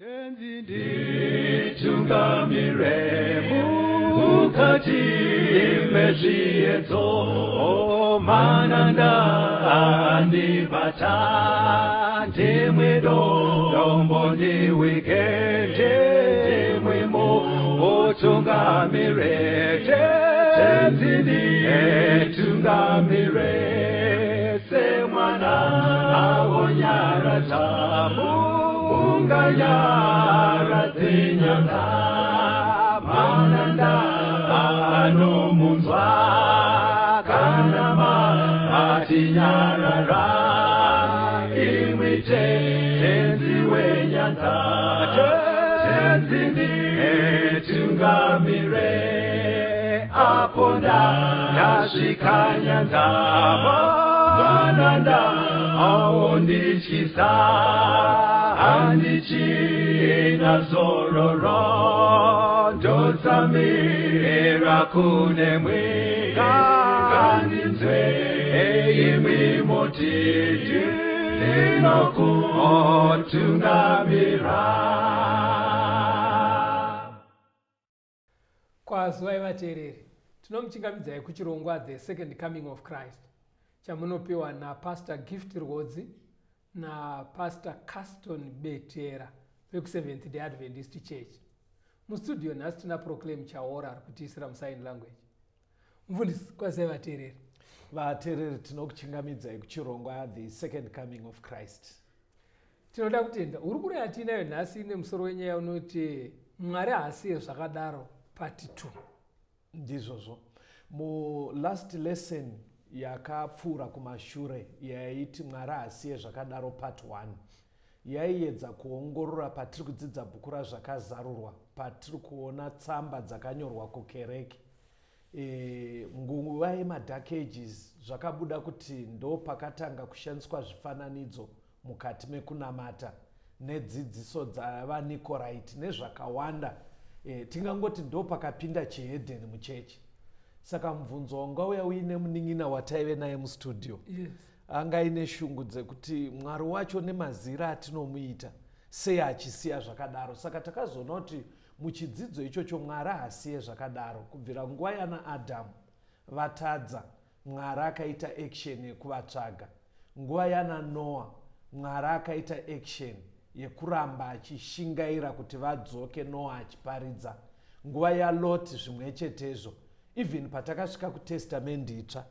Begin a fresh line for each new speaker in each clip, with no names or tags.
Tenzi nditungamire mukati mezviedzo, mananda andibata, ndimwi dombo ndiwike, ndimwi mutungamire. Tenzi nditungamire semwana awonyaradza munganyaradze nyanga, mananda anomunzwa kana matinyarara, imwi Tenzi wenyanga. Tenzi nditungamire apo ndasvika nyanza, mananda aondityisa, handichina zororo, ndotsamira kunemwi, ngandinzwe imwi moti ndinokutungamira.
Kwazuvai vateereri, tinomuchingamidzai kuchirongwa The Second Coming of Christ chamunopiwa naPastor Gift Rwodzi naPastor Caston Betera vekuSeventh Day Adventist Church. Mustudio nhasi tina Proclaim Chaora ari kutiisira musign language. Mufundisi, kwazivai vateereri.
Vateereri, tinokuchingamidzai kuchirongwa The Second Coming of Christ.
Tinoda kutenda hurukuro yatiinayo nhasi ine musoro wenyaya unoti Mwari haasiye zvakadaro part 2.
Ndizvozvo. Mulast lesson yakapfuura kumashure yaiti Mwari haasiye zvakadaro part 1 yaiedza kuongorora patiri kudzidza bhuku raZvakazarurwa patiri kuona tsamba dzakanyorwa kukereke. Nguva yemaDark Ages zvakabuda kuti ndo pakatanga kushandiswa zvifananidzo mukati mekunamata nedzidziso dzavaNikoraiti nezvakawanda. Tingangoti ndo pakapinda chihedheni muchechi. Saka mubvunzo wanga uya uine munin'ina wataive naye mustudio, anga aine shungu dzekuti Mwari wacho nemazira atinomuita sei achisiya zvakadaro. Saka takazoona kuti muchidzidzo ichocho Mwari haasiye zvakadaro. Kubvira nguva yana Adhamu vatadza, Mwari akaita action yekuvatsvaga. Nguva yana Noa, Mwari akaita action yekuramba achishingaira kuti vadzoke, Noa achiparidza. Nguva yaLot zvimwe chetezvo. Even patakasvika kuTestamendi itsva,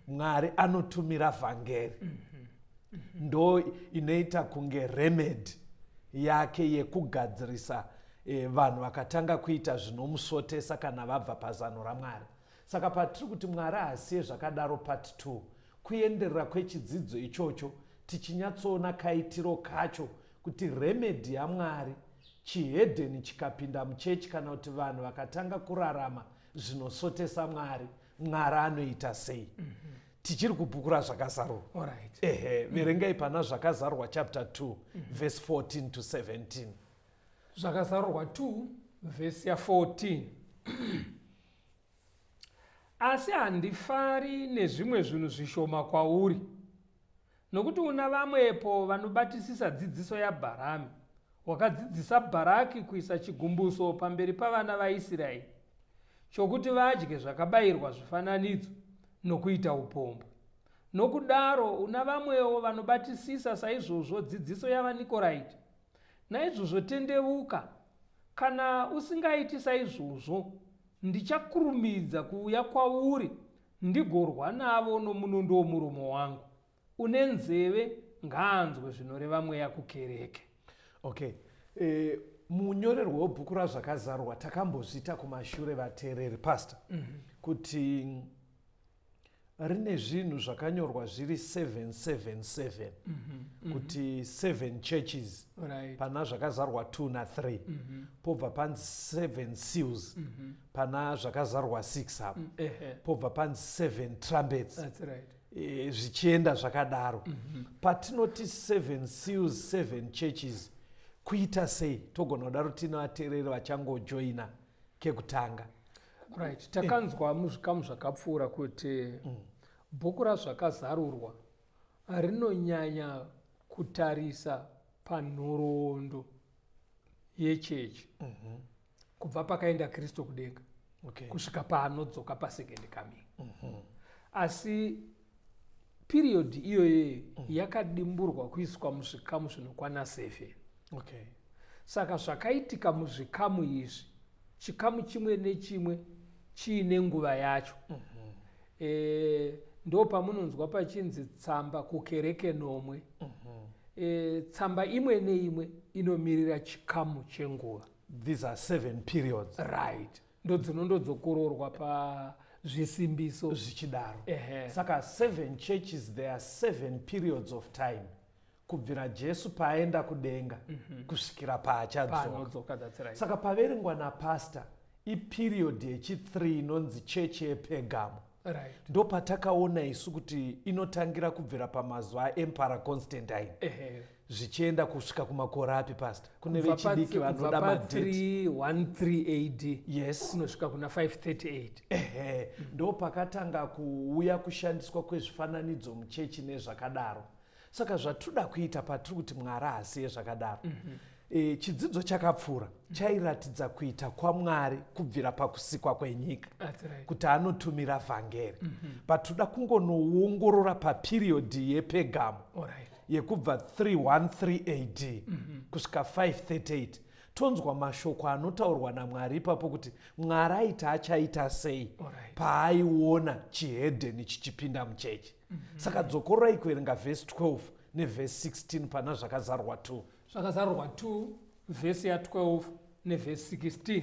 Mwari anotumira vhangeri. Ndo inoita kunge remedy yake yekugadzirisa vanhu vakatanga kuita zvinomusvotesa kana vabva pazano raMwari. Saka patiri kuti Mwari haasiye zvakadaro part 2, kuenderera kwechidzidzo ichocho tichinyatsoona kaitiro kacho kuti remedy yaMwari chihedheni chikapinda muchechi kana kuti vanhu vakatanga kurarama zvinosotesa Mwari, Mwari anoita sei? Tichiri kubhuku raZvakazarurwa. Ehe, verengai pana Zvakazarurwa chapter 2 verse 14 to 17.
Zvakazarurwa 2 vhesi ya 14. Asi handifari nezvimwe zvinhu zvishoma kwauri, nokuti una vamwepo vanobatisisa dzidziso yaBharami, wakadzidzisa Bharaki kuisa chigumbuso pamberi pavana vaIsraeri, chokuti vadye zvakabayirwa zvifananidzo nokuita upombwe. Nokudaro una vamwewo vanobatisisa saizvozvo dzidziso yavaNikoraiti. Naizvozvo tendevuka, kana usingaiti saizvozvo, ndichakurumidza kuuya kwauri ndigorwa navo nomunondo womuromo wangu. Une nzeve ngaanzwe zvinoreva Mweya kukereke.
Okay. Munyorerwo webhuku raZvakazarurwa takambozviita kumashure vateereri, pastor, kuti rine zvinhu zvakanyorwa zviri 777, kuti 7 churches, pana Zvakazarwa 2 na3, pobva panzi 7 seals pana Zvakazarwa 6 apo, pobva panzi 7 trumpets.
That's right.
Zvichienda zvakadaro. Patinoti 7 seals, 7 churches, kuita sei? Togona kudaro tine vateereri vachangojoina kekutanga.
Right, takanzwa muzvikamu zvakapfuura kuti bhuku raZvakazarurwa rinonyanya kutarisa panhoroondo Yechechi kubva pakaenda Kristu kudenga kusvika paanodzoka pasecond coming. Asi period iyoyo yakadimburwa kuiswa muzvikamu zvinokwana 7. Saka zvakaitika muzvikamu izvi, chikamu chimwe nechimwe chiine nguva yacho. Ndo pamunonzwa pachinzi tsamba kukereke nomwe. Tsamba imwe neimwe inomirira chikamu chenguva.
These are seven periods.
Right, ndo dzinondodzokororwa pazvisimbiso.
Zvichidaro. Saka seven churches, there are seven periods of time kubvira Jesu paaenda kudenga kusvikira paachadzoka.
Paanodzoka, that's right.
Saka paverengwa napastor iperiod yechi3 inonzi chechi yePegamo. Ndo patakaona isu kuti inotangira kubvira pamazuva aEmperor Constantine zvichienda kusvika kumakore api, pastor? Kune
Kubva
vechidiki
kubva
vanoda madate.
pa313 AD kunosvika kuna 538.
Ehe, ndo pakatanga kuuya kushandiswa kwezvifananidzo muchechi nezvakadaro. Saka zvatoda kuita patiri kuti Mwari haasiye zvakadaro. Chidzidzo chakapfuura chairatidza kuita kwaMwari kubvira pakusikwa kwenyika,
That's right.
kuti anotumira vhangeri, but toda kungonoongorora paperiod yePegamo yekubva 313 AD kusvika 538, tonzwa mashoko anotaurwa naMwari ipapo kuti Mwari aiti achaita sei paaiona chihedheni chichipinda muchechi. Saka dzokororai kuverenga vhesi 12 nevhesi 16 pana Zvakazarurwa 2.
Zvakazarurwa 2, vhesi ya12 nevhesi 16.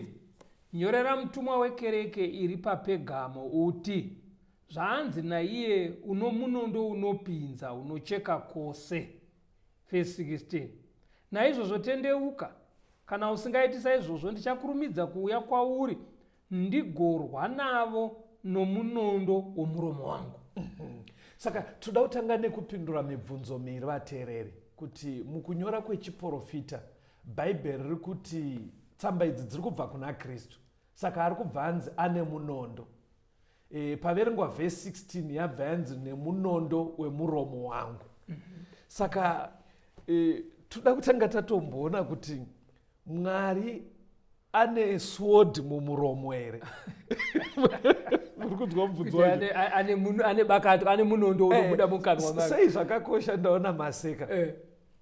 Nyorera mutumwa wekereke iri paPegamo uti: Zvaanzi naiye uno munondo unopinza, unocheka kwose. Vhesi 16: Naizvozvo tendeuka. Kana usingaiti saizvozvo, ndichakurumidza kuuya kwauri, ndigorwa navo nomunondo womuromo wangu.
Saka toda kutanga nekupindura mibvunzo miri, vateereri, kuti mukunyora kwechiprofita Bhaibheri riri kuti tsamba idzi dziri kubva kuna Kristu, saka ari kubva anzi ane munondo. Paverengwa vhesi 16 yabva yanzi nemunondo wemuromo wangu. Saka toda kutanga tatomboona kuti Mwari ane sword mumuromo here? Muri kunzwa mubvunzo
Kuti
wacho?
Ane bakatwa, ane munondo unobuda mukanwa make.
Sei zvakakosha? Ndaona maseka.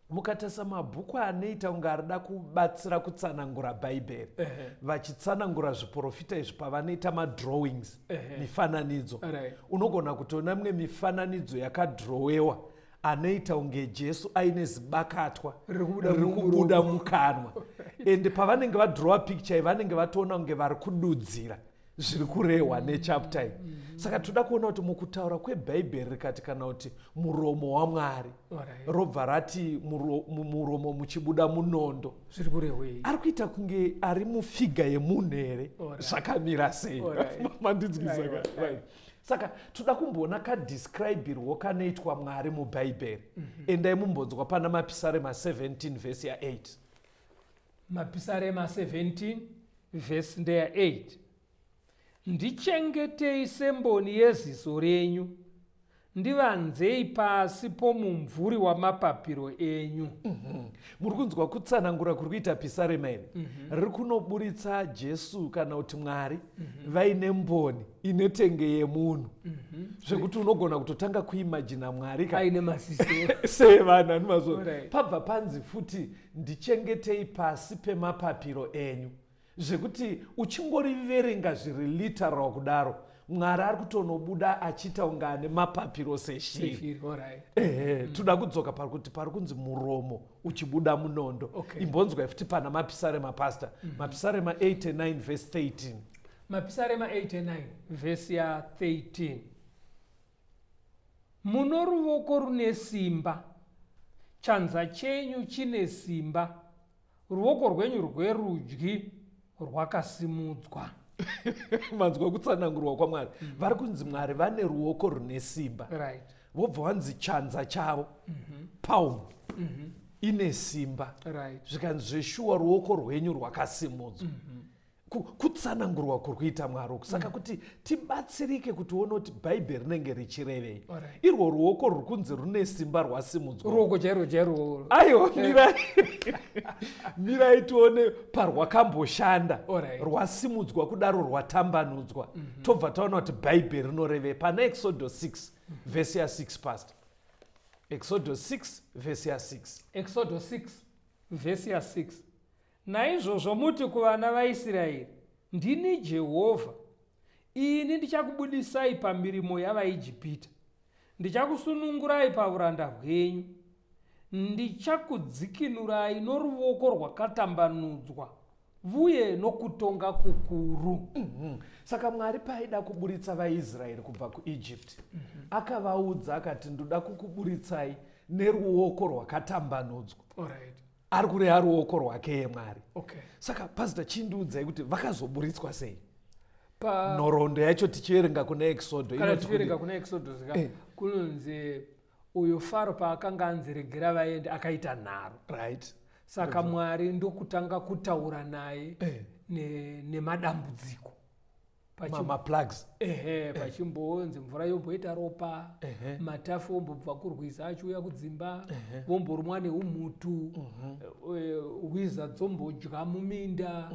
Mukatarisa mabhuku anoita kunge arida kubatsira kutsanangura Bhaibheri, vachitsanangura zviprofita izvi, pavanoita madrawings, mifananidzo, unogona kutoona mimwe mifananidzo yakadhirowewa anoita kunge Jesu aine zibakatwa
riri kubuda
riri kubuda mukanwa. Ende pavanenge vadhirowa picture iyi, vanenge vatoona kunge vari kududzira zviri kurehwa nechapter iyi. Saka toda kuona kuti mukutaura kwebhaibheri rikati kana kuti muromo waMwari, robva rati mumuromo muchibuda munondo,
zviri kurehwei?
Ari kuita kunge ari mufigure yemunhu here? Zvakamira sei? Mandinzwisisa? Right. Saka toda kumboona kadescribirwo kanoitwa Mwari mubhaibheri. Endai mumbonzwa pana Mapisarema 17 vhesi ya8.
Mapisarema 17, vhesi ndeya8. Ndichengetei semboni yeziso renyu, ndivanzei pasi pomumvuri wamapapiro enyu.
Muri kunzwa kutsanangura kuri kuita pisarema iri? Riri kunoburitsa Jesu kana kuti Mwari vaine mboni inetenge yemunhu, zvekuti unogona kutotanga kuimagina Mwari ka
aine maziso
sevanhu ani mazvo. Pabva panzi futi ndichengetei pasi pemapapiro enyu, zvekuti uchingoriverenga zviri literal kudaro, Mwari ari kutonobuda achiita kunge ane mapapiro seshiri.
Seshiri, alright.
Ehe, toda kudzoka pari kuti pari kunzi muromo uchibuda munondo. Imbonzwa futi pana Mapisarema, pastor. Mapisarema 89 verse 13.
Mapisarema 89 vhesi ya13. Muno ruvoko rune simba, chanza chenyu chine simba, ruoko rwenyu rwerudyi rwakasimudzwa.
Manzwa kutsanangurwa kwaMwari? Vari kunzi Mwari vane ruoko rune simba. Vobva vanzi chanza chavo, palm, ine simba. Zvikanzi zveshuwa ruoko rwenyu rwakasimudzwa. Kutsanangurwa kuri kuita Mwari uku, saka kuti tibatsirike kuti uone kuti Bhaibheri rinenge richirevei. Irwo ruoko ruri kunzi rune simba rwasimudzwa.
Ruoko chairwo chairwo?
Aiwa, mirai, mirai tione parwakamboshanda. Rwasimudzwa kudaro, rwatambanudzwa, tobva taona kuti Bhaibheri rinorevei pana Exodo 6 vhesi ya6, pastor. Exodo 6 vhesi ya6.
Exodo 6 vhesi ya6: "Naizvozvo muti kuvana vaIsraeri, ndini Jehovha. Ini ndichakubudisai pamirimo yavaIjipita, ndichakusunungurai pauranda hwenyu, ndichakudzikinurai noruoko rwakatambanudzwa vuye nokutonga kukuru."
Saka Mwari paaida kuburitsa vaIsraeri kubva kuEgypt, akavaudza akati, "Ndoda kukuburitsai neruoko rwakatambanudzwa." Ari kureva ruoko rwake yeMwari. Saka pastor, chindiudzai kuti vakazoburitswa sei? Nhoroondo yacho tichiverenga kuna Exodo
Kana inoti tichiverenga kuna Exodus ka, kunonzi uyo Faro paakanga anzi regera vaende, akaita nharo. Saka Mwari ndokutanga kutaura naye nemadambudziko.
Maplagues.
Ehe, pachimbonzi mvura yomboita ropa, matafi ombobva kurwiza achiuya kudzimba, vomborumwa neumutu, hwiza dzombodya muminda,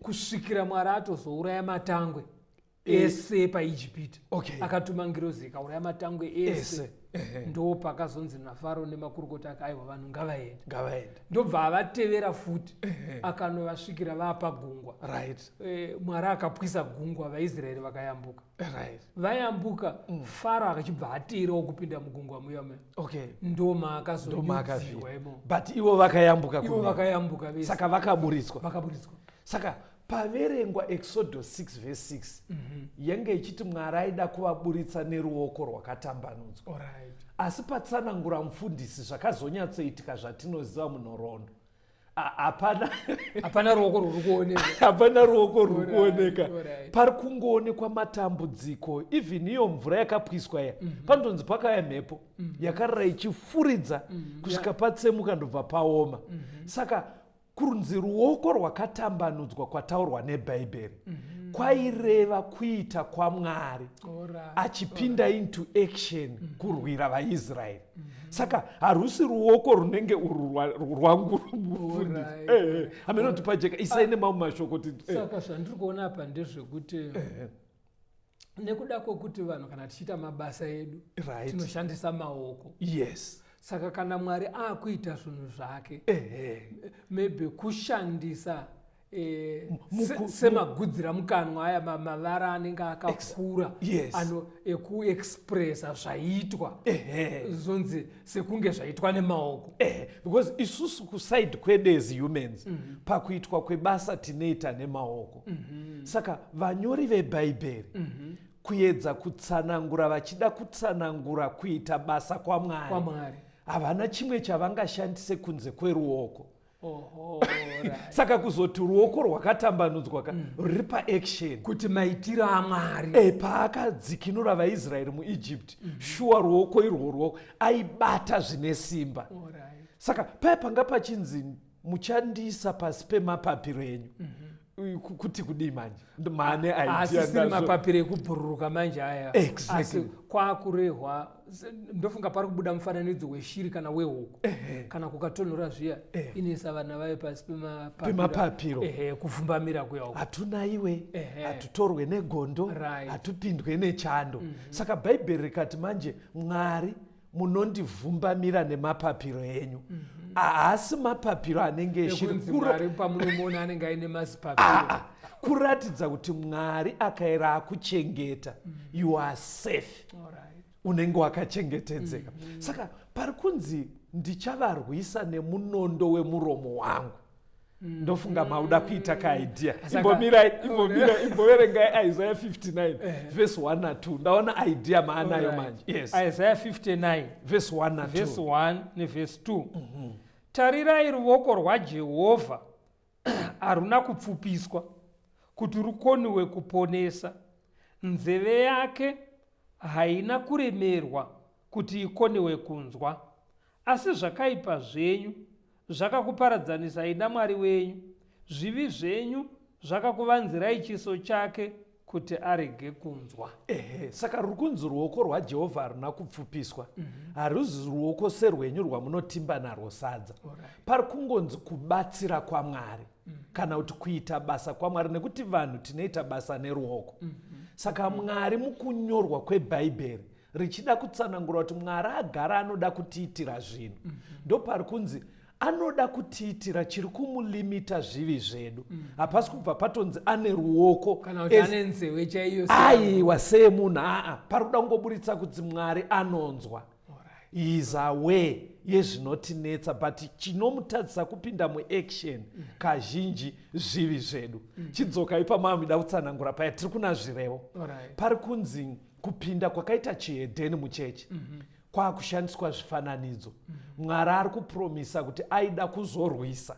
kusvikira Mwari atozouraya matangwe ese paIjipita. Akatuma ngirozi ikauraya matangwe ese.
Ese.
Ndo pakazonzi naFaro nemakurukota ake, "Aiwa, vanhu ngavaende."
Ngavaende.
Ndobva avatevera futi, akanovasvikira vaapa gungwa. Mwari akapwisa gungwa, vaIsraeri vakayambuka. Vayambuka, Faro akachibva atirawo kupinda mugungwa muya muya. Ndo maakazonyudzirwa imo.
But ivo vakayambuka
Ivo
kumwe.
vakayambuka vese.
Saka vakaburitswa.
Vakaburitswa.
Saka paverengwa Exodus 6 verse 6, yange ichiti Mwari aida kuvaburitsa neruoko rwakatambanudzwa. Asi patsanangura mufundisi zvakazonyatsoitika zvatinoziva munhoroondo, hapana.
Hapana ruoko rwuri kuoneka.
Hapana ruoko rwuri kuoneka. Pari kungoonekwa matambudziko. Even iyo mvura yakapwiswa iya, panonzi pakauya mhepo yakarara ichifuridza kusvika patsemuka, ndobva paoma. Saka kunzi ruoko rwakatambanudzwa kwataurwa neBhaibheri kwaireva kuita kwaMwari achipinda into action kurwira vaIsraeri. Saka harusi ruoko runenge urwu rwangu, mufundisi. Hameno kuti pajeka. Isai nemamwe mashoko kuti
Saka zvandiri kuona apa ndezvekuti nekuda kwokuti vanhu kana tichiita mabasa edu tinoshandisa maoko. Saka kana Mwari akuita zvinhu zvake, maybe kushandisa semagudzira mukanwa aya, mavara anenge akakura ano ekuexpressa zvaitwa, zvonzi sekunge zvaitwa nemaoko.
Because isusu kuside kwedu as humans, pakuitwa kwebasa tinoita nemaoko. Saka vanyori veBhaibheri kuedza kutsanangura, vachida kutsanangura kuita basa kwaMwari,
kwaMwari,
havana chimwe chavangashandise kunze kweruoko.
Oho, right.
Saka kuzoti ruoko rwakatambanudzwa ka, ruri paaction.
Kuti maitiro aMwari.
Paakadzikinura vaIsraeri muEgypt, shuwa ruoko irworwo aibata zvine simba. Saka paya panga pachinzi muchandiisa pasi pemapapiro enyu, kuti kudii manje? Mane idea
Asisiri
nazvo.
mapapiro ekubhururuka manje aya.
Exactly.
Asi kwakurehwa, ndofunga pari kubuda mufananidzo weshiri kana wehuku. Kana kukatonhora zviya, inoisa vana vayo pasi pemapapiro.
Pemapapiro.
Ehe, kuvhumbamira kuya uko.
Hatunaiwe, hatutorwe negondo, hatupindwe nechando. Saka Bhaibheri rikati manje Mwari munondivhumbamira nemapapiro enyu, haasi mapapiro anenge eshiri.
Ekunzi Mwari pamunomuona anenge aine mazipapiro.
Ah, kuratidza kuti Mwari akaera akuchengeta, you are safe. Unenge wakachengetedzeka. Saka pari kunzi ndichavarwisa nemunondo wemuromo wangu. Ndofunga mauda kuita kaidea. Imbomirai, imbomira, imboverengai Isaiah 59 verse 1 na2. Ndaona idea maanayo manje. Yes.
Isaiah 59
verse 1 na2.
Vhesi 1 nevhesi 2: "Tarirai, ruoko rwaJehovha haruna kupfupiswa kuti rukoniwe kuponesa, nzeve yake haina kuremerwa kuti ikoniwe kunzwa. Asi zvakaipa zvenyu zvakakuparadzanisai naMwari wenyu, zvivi zvenyu. Zvakakuvanzirai chiso chake kuti arege kunzwa.
Ehe, saka ruri kunzi ruoko rwaJehovha haruna kupfupiswa. Haruzi ruoko serwenyu rwamunotimba narwo sadza. Pari kungonzi kubatsira kwaMwari kana kuti kuita basa kwaMwari, nekuti vanhu tinoita basa neruoko. Saka Mwari mukunyorwa kweBhaibheri richida kutsanangura kuti Mwari agara anoda kutiitira zvinhu, ndopari kunzi anoda kutiitira chiri kumulimita zvivi zvedu. Hapasi kubva patonzi ane ruoko
kana kuti ane nzewe chaiyo.
Aiwa, seyemunhu aa, pari kuda kungoburitsa kuti Mwari anonzwa, is aware yezvinotinetsa, but chinomutadzisa kupinda muaction kazhinji zvivi zvedu. Chidzokai pamamida kutsanangura paya, tiri kuna Zvirevo. Pari kunzi kupinda kwakaita chihedheni muchechi, kwakushandiswa zvifananidzo, Mwari ari kupromisa kuti aida kuzorwisa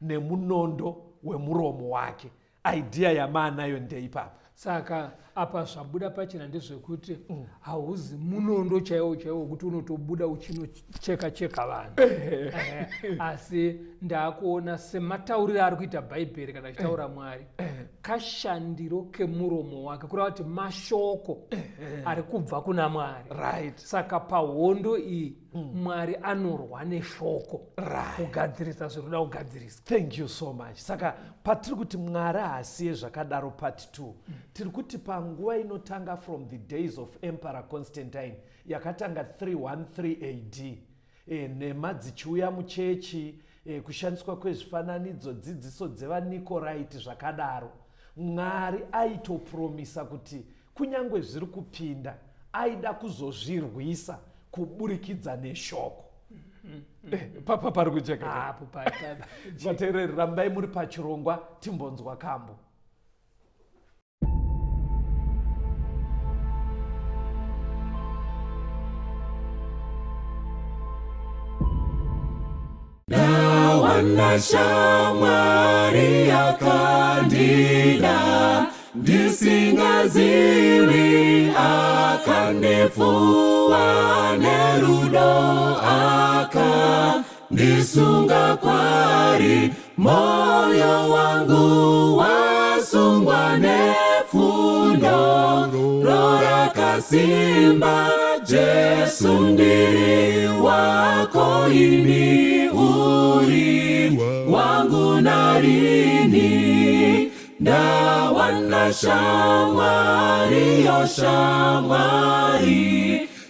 nemunondo wemuromo wake. Idea yamaanayo ndeipapa.
Saka apa zvabuda pachena ndezvekuti hauzi munondo chaiwo chaiwo wekuti unotobuda uchinocheka cheka vanhu, asi ndaakuona sematauriro ari kuita Bhaibheri kana achitaura Mwari, kashandiro kemuromo wake, kureva kuti mashoko ari kubva kuna Mwari. Saka pahondo iyi Mwari anorwa neshoko kugadzirisa zviri kuda kugadziriswa.
Thank you so much. Saka patiri kuti Mwari haasiye zvakadaro part 2, tiri kuti panguva inotanga from the days of Emperor Constantine, yakatanga 313 AD, nhema dzichiuya muchechi, kushandiswa kwezvifananidzo, dzidziso dzevaNikoraiti, zvakadaro, Mwari aitopromisa kuti kunyange zviri kupinda, aida kuzozvirwisa kuburikidza neshoko. Papa pari kujeka.
Apo
Vateereri, rambai muri pachirongwa, timbonzwa kambo.
Ndawana shamwari yakandida ndisingazivi, akandifuwa nerudo, akandisunga kwari. Moyo wangu wasungwa nefundo rorakasimba. Jesu, ndiri wako ini, uri wangu narini. Ndawana shamwari, yo shamwari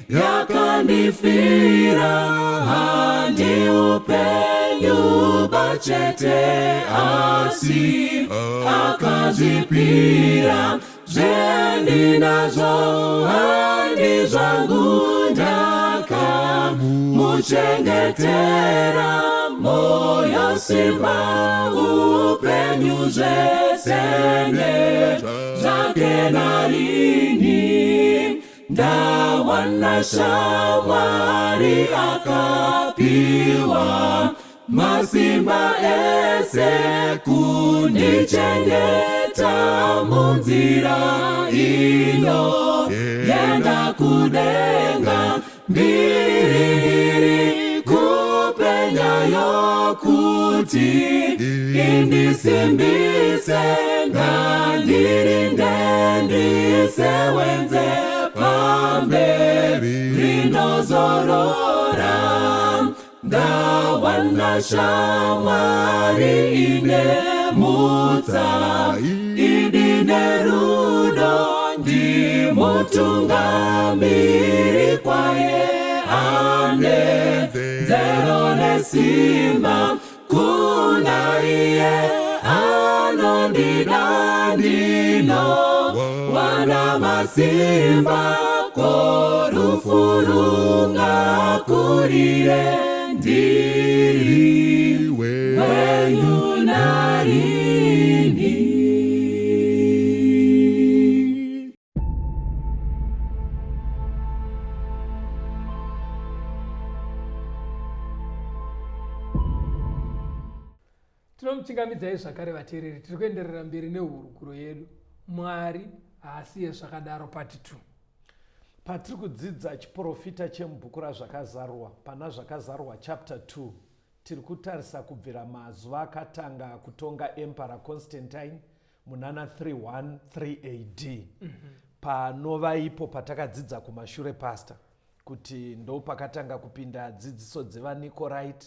yakandifira, handi upenyu bachete, asi akazvipira. Zvendinazvo handi zvangu, ndakamuchengetera. Moyo, simba, upenyu, zvesende zvake narini. Ndawana shamwari akapiwa masimba ese kundichengeta munzira ino yenda kudenga. Mbiri mbiri kupenya yokuti indisimbise, ngandirinde, ndisewenze pamberi rinozorora. Ndawana shamwari ine mutsa, idi nerudo, ndimutungamiri kwaye, ane nzero nesimba. Kuna iye anondida ndino wana masimba, ko rufu rungakurire, ndiri wenyu narini.
Tinomuchingamidzai zvakare vateereri, tiri kuenderera mberi nehurukuro yedu, Mwari haasiye zvakadaro part 2.
Patiri kudzidza chiprofita chemubhuku raZvakazarurwa, pana Zvakazarurwa chapter 2, tiri kutarisa kubvira mazuva akatanga kutonga Emperor Constantine. Munana 313 AD, panova ipo patakadzidza kumashure, pastor, kuti ndo pakatanga kupinda dzidziso dzevaNikorite,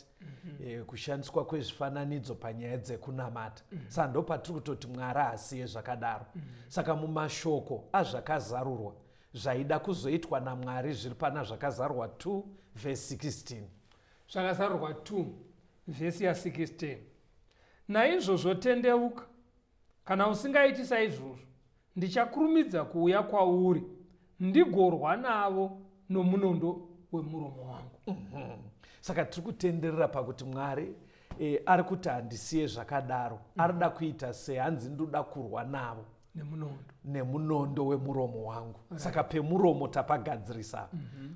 kushandiswa kwezvifananidzo panyaya dzekunamata. Saka ndo patiri kutoti Mwari hasiye zvakadaro. Saka mumashoko azvakazarurwa, zvaida kuzoitwa naMwari zviri pana Zvakazarurwa 2 vhesi 16.
Zvakazarurwa 2 vhesi ya16: "Naizvozvo tendeuka. Kana usingaiti saizvozvo, ndichakurumidza kuuya kwauri, ndigorwa navo nomunondo wemuromo wangu."
Saka tiri kutenderera pakuti Mwari ari kuti handisiye zvakadaro. Arida kuita sehanzi ndoda kurwa navo
nemunondo.
Nemunondo wemuromo wangu. Saka pemuromo tapagadzirisa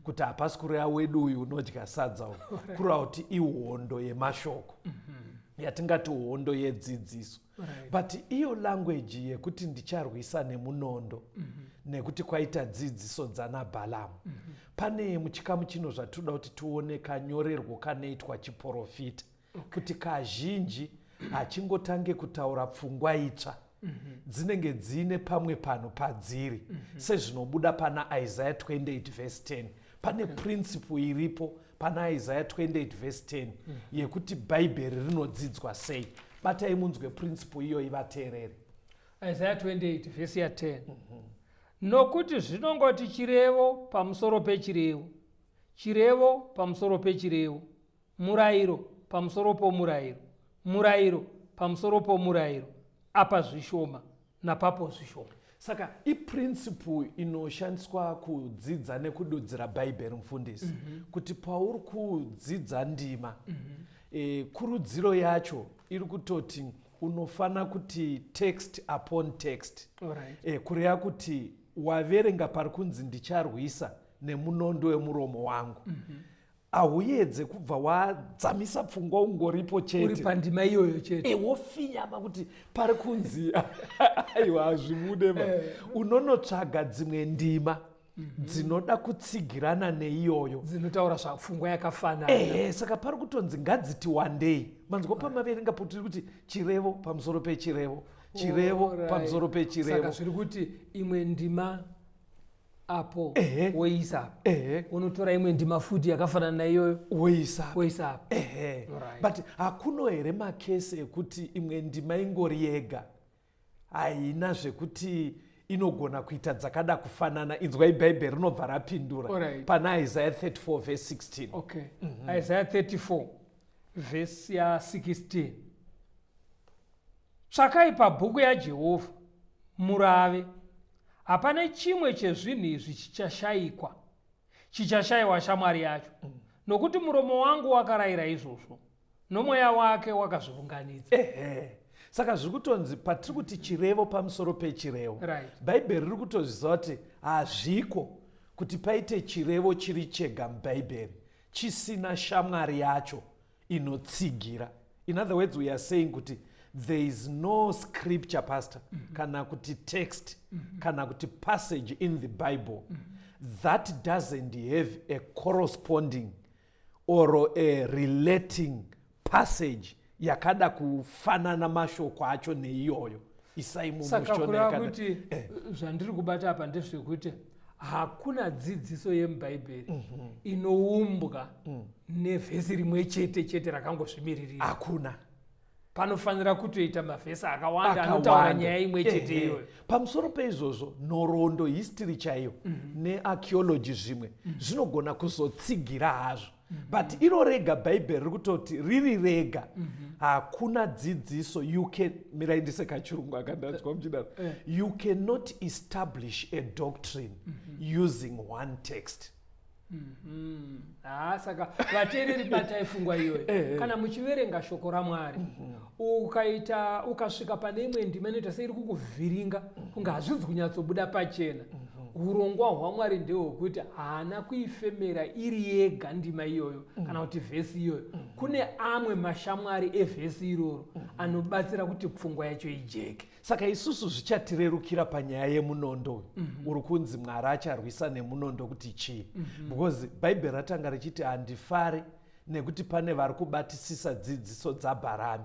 kuti hapasi kureva wedu uyu unodya sadza uyu, kureva kuti ihondo yemashoko, yatingati hondo yedzidziso. But iyo language yekuti ndicharwisa nemunondo, nekuti kwaita dzidziso dzana Bhalamu, pane muchikamu chino zvatinoda kuti tione kanyorerwo kanoitwa chiprofita, kuti kazhinji hachingotange kutaura pfungwa itsva, dzinenge dziine pamwe panhu padziri, sezvinobuda pana Isaiah 28 vhesi 10. Pane principle iripo pana Isaiah 28 vhesi 10 yekuti Bhaibheri rinodzidzwa sei. Batai munzwe principle iyoyi, vateereri.
Isaiah 28 vhesi ya10: "Nokuti zvinongoti chirevo pamusoro pechirevo, chirevo pamusoro pechirevo, murayiro pamusoro pomurayiro, murayiro pamusoro pomurayiro, apa zvishoma napapo zvishoma."
Saka iprinciple inoshandiswa kudzidza nekududzira Bhaibheri, mufundisi, kuti pauri kudzidza ndima, kurudziro yacho iri kutoti unofana kuti text upon text. Kureva kuti waverenga pari kunzi ndicharwisa nemunondo wemuromo wangu, hauedze kubva wadzamisa pfungwa ungoripo
uri
chete
pandima iyoyo chete.
Wofinyama kuti pari kunzi aiwa, hazvibude ma. Unonotsvaga dzimwe ndima dzinoda kutsigirana neiyoyo,
dzinotaura zvapfungwa yakafanana.
Ehe, saka pari kutonzi ngadziti wandei. Manzwa pamaverenga potiri kuti chirevo pamusoro pechirevo, chirevo pamusoro pechirevo.
Saka zviri kuti imwe ndima apo, woisa apa, unotora imwe ndima futi yakafanana naiyoyo,
woisa,
woisa apa.
But hakuno here makesi ekuti imwe ndima ingori yega, haina zvekuti inogona kuita dzakada kufanana? Inzwai Bhaibheri rinobva rapindura pana Isaiah 34 verse 16.
Okay, Isaiah 34 vhesi ya16: "Tsvakai pabhuku yaJehovha murave. Hapana chimwe chezvinhu izvi chichashayikwa, chichashayiwa shamwari yacho, nokuti muromo wangu wakarayira izvozvo, nomweya wake wakazviunganidza."
Ehe, saka zviri kutonzi patiri kuti chirevo pamusoro pechirevo, Bhaibheri riri kutozviziva kuti hazviko kuti paite chirevo chiri chega muBhaibheri chisina shamwari yacho inotsigira. In other words, we are saying kuti there is no scripture, pastor, kana kuti text, kana kuti passage in the Bible that doesn't have a corresponding or a relating passage yakada kufanana mashoko acho neiyoyo. Isai
Saka
mumushona
kureva
yakada
kuti zvandiri kubata apa ndezvekuti hakuna dzidziso yemubhaibheri inoumbwa nevhesi rimwe chete chete rakangozvimiririra.
Hakuna.
Panofanira kutoita mavhesi akawanda anotaura
Akawanda.
nyaya imwe chete iyoyo.
Pamusoro peizvozvo, nhoroondo, history chaiyo, nearchaeology, zvimwe zvinogona kuzotsigira hazvo, but iro rega Bhaibheri riri kutoti riri rega hakuna dzidziso. You can, mirai ndise kachirungu akandanzwa muchidaro, you cannot establish a doctrine using one text.
Ha, saka vateereri, batai pfungwa iyoyo. Kana muchiverenga shoko raMwari, ukaita ukasvika pane imwe ndima inoita seiri kukuvhiringa, kunge hazvizi kunyatsobuda pachena, urongwa hwaMwari ndehwekuti haana kuifemera iri yega ndima iyoyo kana kuti vhesi iyoyo. Kune amwe mashamwari evhesi iroro anobatsira kuti pfungwa yacho ijeke.
Saka isusu zvichatirerukira panyaya yemunondo uyu uri kunzi Mwari acharwisa nemunondo kuti chii, because Bhaibheri ratanga richiti handifari nekuti pane vari kubatisisa dzidziso dzaBharami.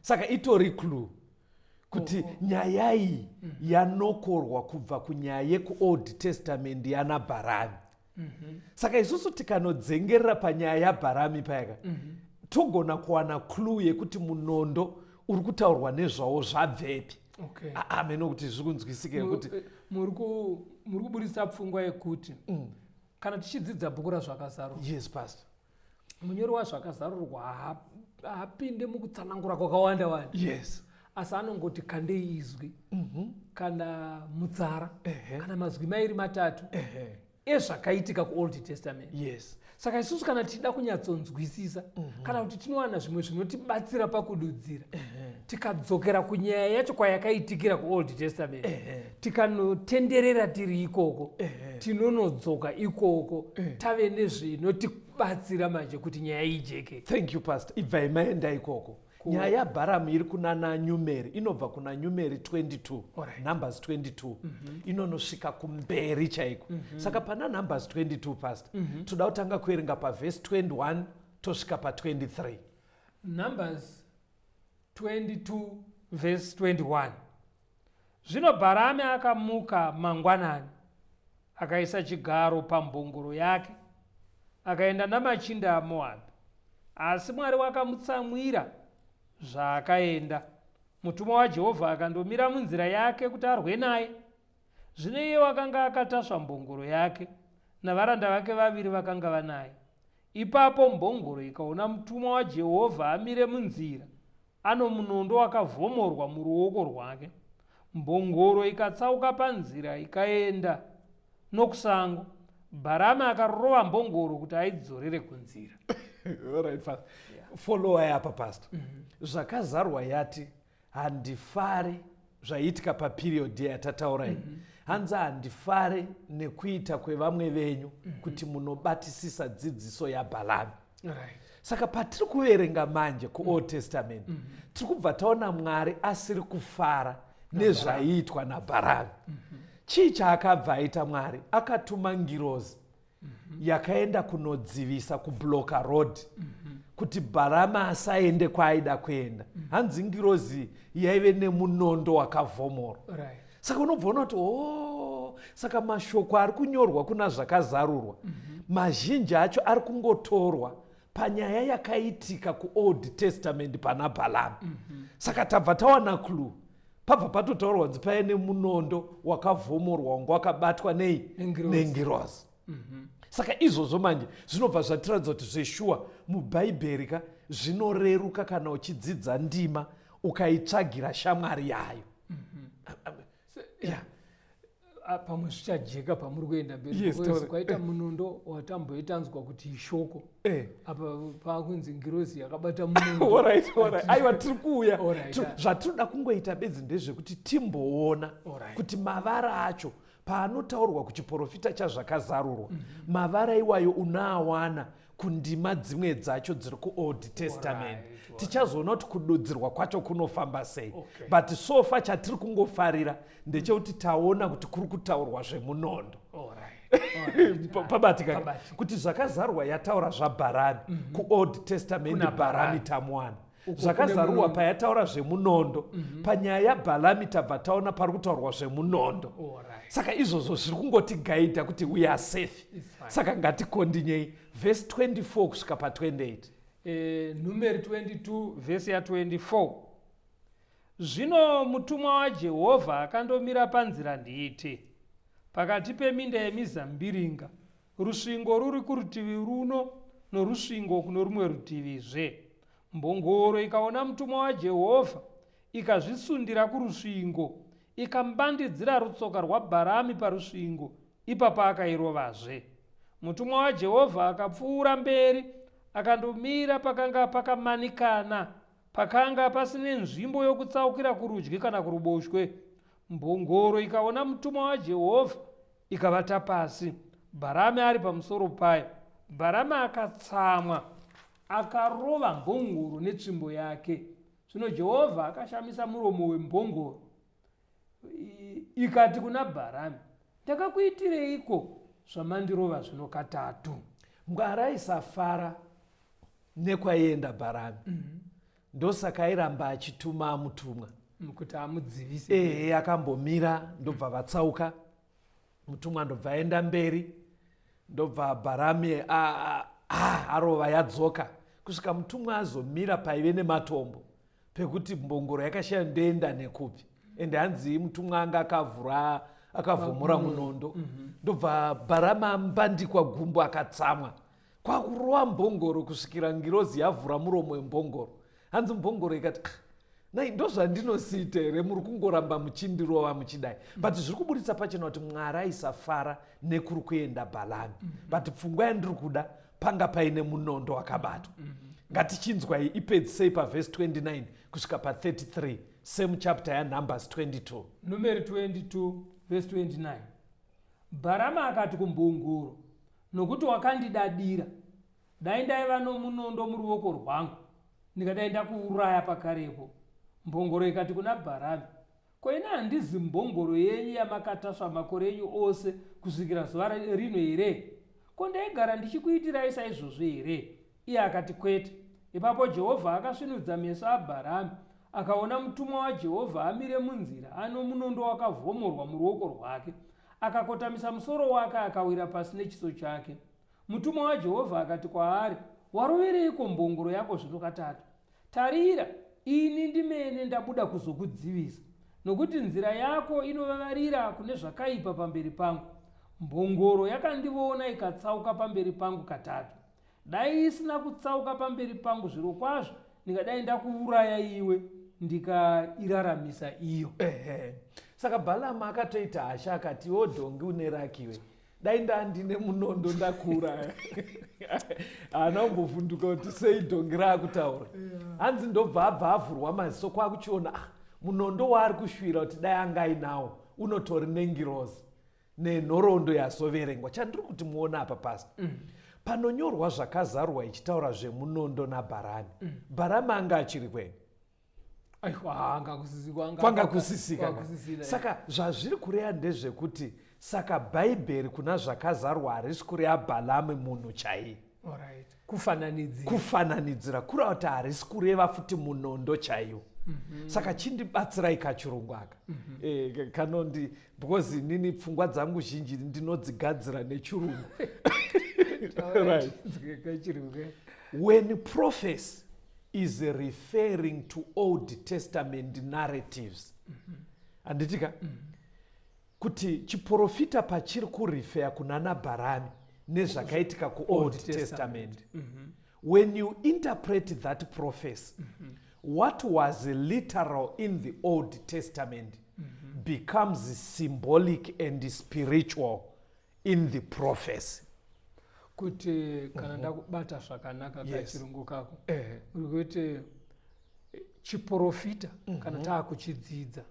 Saka itori clue kuti Kuti nyaya iyi yanokorwa kubva kunyaya yekuOld Testament yana Bharami. Saka isusu tikanodzengerera panyaya yaBharami payaka, togona kuwana clue yekuti munondo uri kutaurwa nezvawo zvabvepi. Ameno kuti zviri kunzwisika yekuti
Muri kuburitsa pfungwa yekuti kana tichidzidza bhuku raZvakazarurwa,
Yes, pastor.
Munyori waZvakazarurwa haapinde mukutsanangura kwakawanda wanda, asi anongoti kandei izwi kana mutsara kana mazwi mairi matatu ezvakaitika kuOld Testament. Saka isusu kana tichida kunyatsonzwisisa kana kuti tinowana zvimwe zvinotibatsira pakududzira, tikadzokera kunyaya yacho kwayakaitikira kuOld Testament, tikanotenderera tiri ikoko, tinonodzoka ikoko tave nezvinotibatsira manje kuti nyaya ijeke.
Thank you, pastor. Ibvai maenda ikoko. Nyaya yaBharamu iri kuna Numeri, inobva kuna Numeri 22, Numbers 22, inonosvika kumberi chaiko. Saka pana Numbers 22, pastor, toda kutanga kuverenga pavhesi 21 tosvika pa23.
Numbers 22 verse 21. Zvino Bharami akamuka mangwanani, akaisa chigaro pambongoro yake, akaenda namachinda aMoabhi. Asi Mwari wakamutsamwira zvaakaenda. Mutumwa waJehovha akandomira munzira yake kuti arwe naye. Zvino iye wakanga akatasva mbongoro yake, navaranda vake vaviri vakanga vanaye. Ipapo mbongoro ikaona mutumwa waJehovha amire munzira, ano munondo wakavhomorwa muruoko rwake. Mbongoro ikatsauka panzira ikaenda nokusango. Bharami akarova mbongoro kuti aidzorere kunzira.
Alright, pastor. Follow apa, pastor. Zvakazarwa yati handifari zvaiitika paperiod yatataura iyi. Hanzi handifari nekuita kwevamwe venyu kuti munobatisisa dzidziso yaBhalami. Saka patiri kuverenga manje kuOld Testament, tiri kubva taona Mwari asiri kufara nezvaiitwa naBharami. Chii chaakabva aita Mwari? Akatuma ngirozi yakaenda kunodzivisa, kubloka road kuti Bharama asaende kwaaida kuenda. Hanzi ngirozi yaive nemunondo wakavhomorwa. Saka unobva ona kuti o, saka mashoko ari kunyorwa kuna Zvakazarurwa, mazhinji acho ari kungotorwa panyaya yakaitika kuOld Testament pana Bhalami. Saka tabva tawana clue, pabva patotaurwa kunzi paive nemunondo wakavhomorwa, wanga wakabatwa nei?
Nengirozi.
Nengirozi. Saka izvozvo manje zvinobva zvatiratidza kuti zveshuwa muBhaibheri ka zvinoreruka kana uchidzidza ndima ukaitsvagira shamwari yayo. Yeah.
Ah, pamwe zvichajeka pamuri kuenda mberi.
Yes,
Because kwaita munondo watamboitanzwa kuti ishoko, apa paakunzi ngirozi yakabata munondo.
Alright. Aiwa, tiri kuuya. Zvatinoda kungoita bedzi ndezvekuti timboona kuti mavara acho paanotaurwa kuchiprofita chaZvakazarurwa, mavara iwayo unaawana kundima dzimwe dzacho dziri kuOld Testament. Tichazoona kuti kududzirwa kwacho kunofamba sei. But so far chatiri kungofarira ndechekuti taona kuti kuri kutaurwa zvemunondo. Pabatika
Pabatika.
kuti Zvakazarwa yataura zvaBharami, kuOld Testament
Kuna
Bharami
Bharami.
tamuwana.
Uko kune
Zvakazarurwa
munondo.
payataura zvemunondo, panyaya yaBharami tabva taona pari kutaurwa zvemunondo. Saka izvozvo zviri kungotigaidha kuti we are safe.
It's fine.
Saka ngatikondinyei vhesi 24 kusvika pa28.
Numeri 22 vhesi ya24. Zvino mutumwa waJehovha akandomira panzira nhete pakati peminda yemizambiringa, rusvingo ruri kurutivi runo norusvingo kuno rumwe rutivizve. Mbongoro ikaona mutumwa waJehovha, ikazvisundira kurusvingo, ikambandidzira rutsoka rwaBharami parusvingo. Ipapo akairovazve. Mutumwa waJehovha akapfuura mberi akandomira pakanga pakamanikana, pakanga pasine nzvimbo yokutsaukira kurudyi kana kuruboshwe. Mbongoro ikaona mutumwa waJehovha, ikavata pasi, Bharami ari pamusoro payo. Bharami akatsamwa, akarova mbongoro netsvimbo yake. Zvino Jehovha akashamisa muromo wembongoro, ikati kuna Bharami, "Ndakakuitireiko zvamandirova zvino katatu?"
Mwari aisafara nekwaienda Bharami, ndosaka airamba achituma amutumwa.
Kuti amudzivise.
Ehe, akambomira, ndobva vatsauka. Mutumwa ndobva aenda mberi, ndobva Bharami arova yadzoka, kusvika mutumwa azomira paive nematombo pekuti mbongoro yakashaya ndoenda nekupi. Ende hanzi mutumwa anga akavhura, akavhomora munondo. Ndobva Bharami ambandikwa gumbo, akatsamwa, kwakurova mbongoro kusvikira ngirozi yavhura muromo wembongoro. Hanzi mbongoro ikati, "Ah, nai ndozvandinosiita here? Muri kungoramba muchindirova muchidai." But zviri kuburitsa pachena kuti Mwari aisafara nekuri kuenda Bhalami. But pfungwa yandiri kuda, panga paine munondo wakabatwa. Ngatichinzwai, ipedzisei pavhesi 29 kusvika pa33, same chapter yaNumbers 22.
Numeri 22 verse 29. Bharama akati kumbongoro, "Nokuti wakandidadira, dai ndaiva nomunondo muruoko rwangu, ndingadai ndakuuraya pakarepo." Mbongoro ikati kuna Bharami, "Ko ini handizi mbongoro yenyu yamakatasva makore enyu ose kusvikira zuva rino here? Ko ndaigara ndichikuitirai saizvozvo here?" Iye akati, "Kwete." Ipapo Jehovha akasvinudza meso aBharami, akaona mutumwa waJehovha amire munzira ano munondo wakavhomorwa muruoko rwake. Akakotamisa musoro wake, akawira pasi nechiso chake. Mutumwa waJehovha akati kwaari, "Warovereiko mbongoro yako zvino katatu? Tarira, ini ndimene ndabuda kuzokudzivisa, nokuti nzira yako inovavarira kune zvakaipa pamberi pangu. Mbongoro yakandivona ikatsauka pamberi pangu katatu. Dai isina kutsauka pamberi pangu, zvirokwazvo ndingadai ndakuuraya iwe, ndikairaramisa iyo."
Ehe. Saka Bhalamu akatoita hasha, akati, "Iwo dhongi, une rakiwe, dai ndandine munondo ndakuuraya." Haana kumbovhunduka kuti sei dhongi raakutaura. Hanzi ndobva abva avhurwa maziso, kwakuchiona, ah, munondo waari kushwira kuti dai anga ainawo unotori nengirozi nenhoroondo yazoverengwa. Chandiri kuti muona apa, pasta, panonyorwa Zvakazarurwa ichitaura zvemunondo naBharami, Bharami anga achiri kwenyu?
Aiwa, anga kusisika.
Kwanga kusisika.
Kusisina.
Saka zvazviri kureva ndezvekuti, saka Bhaibheri kuna Zvakazarwa harisi kureva Bhalami munhu chaiye.
Alright, kufananidzira.
Kufananidzira, kureva kuti harisi kureva futi munondo chaiwo. Saka chindibatsirai kachirungu aka. Kanondi because inini pfungwa dzangu zhinji ndinodzigadzira nechirungu, right?
Kachirungu.
When prophecy is referring to Old Testament narratives, handitika kuti chiprofita pachiri kurefera kuna naBharami nezvakaitika kuOld Testament, when you interpret that prophecy, what was literal in the Old Testament becomes symbolic and spiritual in the prophecy.
Kuti kana ndakubata zvakanaka, kachirungu kako, uri kuti chiprofita kana taakuchidzidza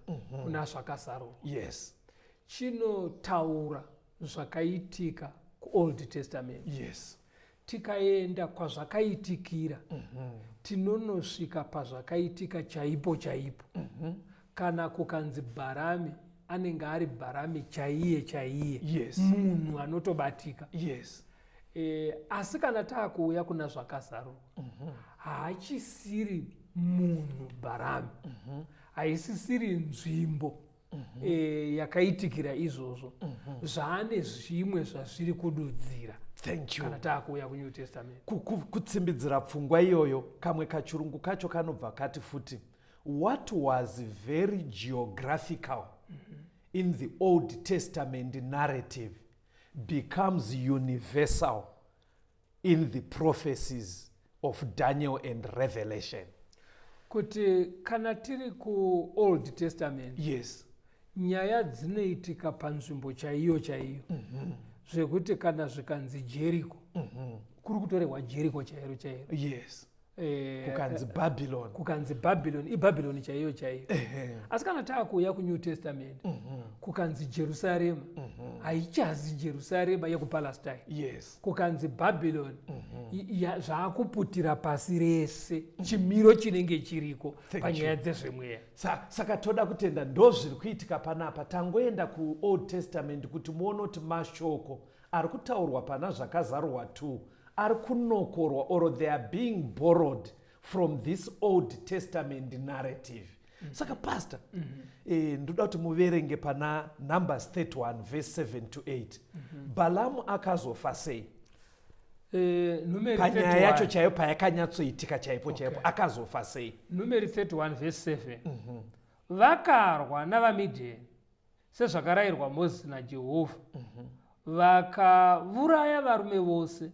kuna Zvakazarurwa, chinotaura zvakaitika kuOld Testament. Tikaenda kwazvakaitikira, tinonosvika pazvakaitika chaipo chaipo. Kana kukanzi Bharami, anenge ari Bharami chaiye chaiye, munhu anotobatika. Asi kana taakuuya kuna Zvakazarurwa, haachisiri munhu Bharami, haisisiri nzvimbo yakaitikira izvozvo. Zvaane zvimwe zvazviri kududzira
Thank you.
kana taakuuya kuNew Testament.
Kutsimbidzira pfungwa iyoyo, kamwe kachirungu kacho kanobva kati futi, what was very geographical in the Old Testament narrative becomes universal in the prophecies of Daniel and Revelation.
Kuti kana tiri kuOld Testament, nyaya dzinoitika panzvimbo chaiyo chaiyo, zvekuti kana zvikanzi Jeriko, kuri kutorehwa Jeriko chairo chairo.
Kukanzi Babylon,
Kukanzi Babylon, iBabylon chaiyo chaiyo. Asi kana taakuuya kuNew Testament, kukanzi Jerusarema, haichazi Jerusarema yekuPalestine. Kukanzi Babylon, zvaakuputira pasi rese, chimiro chinenge chiriko
Thank
panyaya dzezvemweya.
Saka toda kutenda, ndo zviri kuitika panapa. Tangoenda kuOld Testament kuti muone kuti mashoko ari kutaurwa pana Zvakazarurwa 2 ari kunokorwa, or they are being borrowed from this Old Testament narrative. -hmm. Saka pastor, -hmm. Ndoda kuti muverenge pana Numbers 31 verse 7 to 8. Bhalamu akazofa sei? Panyaya yacho chaiyo payakanyatsoitika chaipo chaipo, akazofa sei?
Numeri 31 verse 7. Vakarwa navaMidhiani sezvakarayirwa Mozisi naJehovha. Vakavuraya varume vose,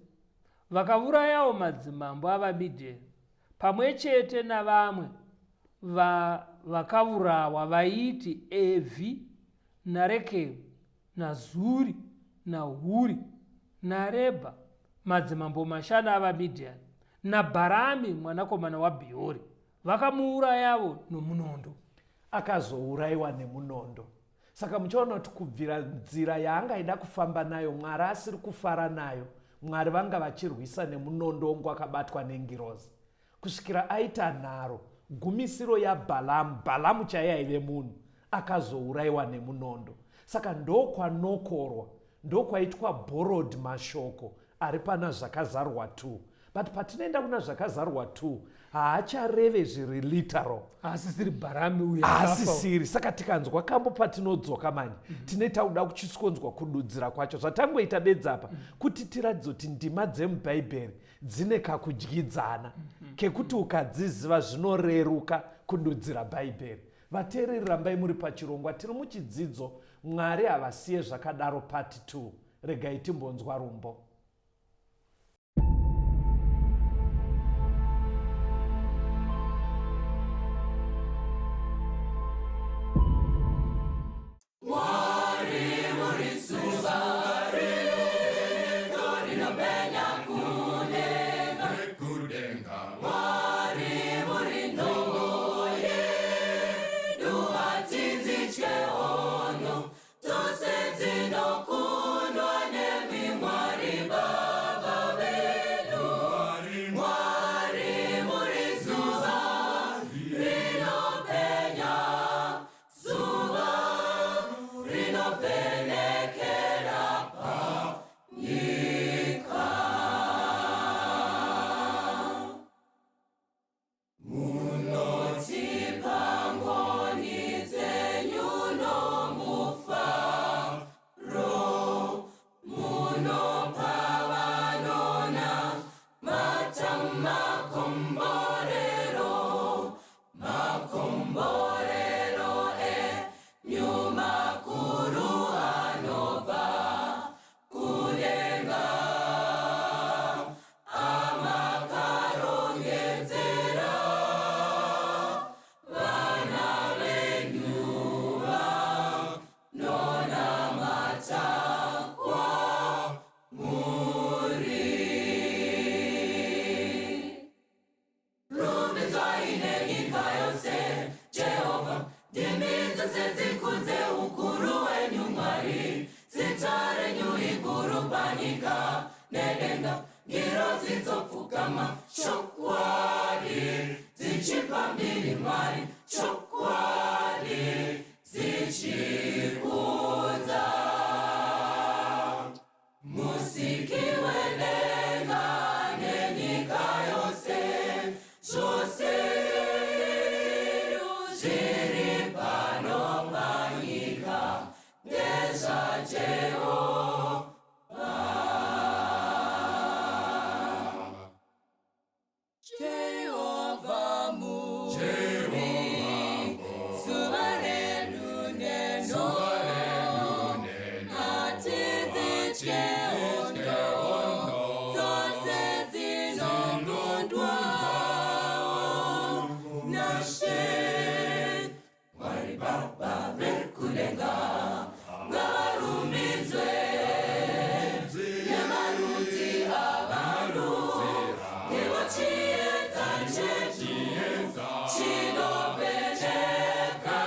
vakavurayawo madzimambo avaMidhiani pamwe chete navamwe vakavurawa vaiti Evhi naRekemu naZuri naHuri naRebha, madzimambo mashanu avaMidhiani, naBharami mwanakomana waBhiori, vakamuurayavo nomunondo.
Akazourayiwa nemunondo. Saka muchaona kuti kubvira nzira yaanga aida kufamba nayo, Mwari asiri kufara nayo, Mwari vanga vachirwisa nemunondo wangu wakabatwa nengirozi kusvikira aita nharo. Gumisiro yaBhalamu, Bhalamu chaiye aive munhu akazourayiwa nemunondo. Saka ndokwanokorwa, ndokwaitwa borrowed mashoko ari pana Zvakazarurwa 2. But patinoenda kuna Zvakazarurwa 2 haachareve zviri literal.
Haasisiri Bharami uyu.
Haasisiri. Saka tikanzwa kambo patinodzoka manje, tine tauda kuchisonzwa kududzira kwacho. Zvatangoita bedzi apa, kuti tiratidze kuti ndima dzemuBhaibheri dzine kakudyidzana kekuti ukadziziva zvinoreruka kududzira Bhaibheri. Vateereri, rambai muri pachirongwa. Tiri muchidzidzo Mwari havasiye zvakadaro part 2. Regai timbonzwa rumbo.
Mwari muri zuva rino rinopenya kudenga. Mwari muri nhovo yedu, hatinzitye hondo dzose dzinokundwa nemi, Mwari Baba vedu. Mwari muri zuva rinopenya, zuva rinovhenekera panyika. Munotipa ngoni dzenyu nomufaro, munopa vanonamata makomborero, makomborero enyu makuru anobva kudenga, amakarongedzera vana venyu vanonamata kwamuri. Rumbidzwai nenyika yose Jehovha, ndimi dzose dzikudze ukuru hwenyu Mwari. Zita renyu iguru panyika nedenga, ngirozi dzopfugama chokwadi dzichipa mbiri Mwari, chokwadi dzichikudza. Musiki wedenga nenyika yose, zvose zviri pano panyika ndezvaJehovha. Jehovha muri zuva redu nenhoo, hatidzitye hondo dzose dzinokundwa naShe. Mwari Baba vekudenga ngavarumbidzwe nemarudzi avanhu, ndivo chiedza chedu chinovheneka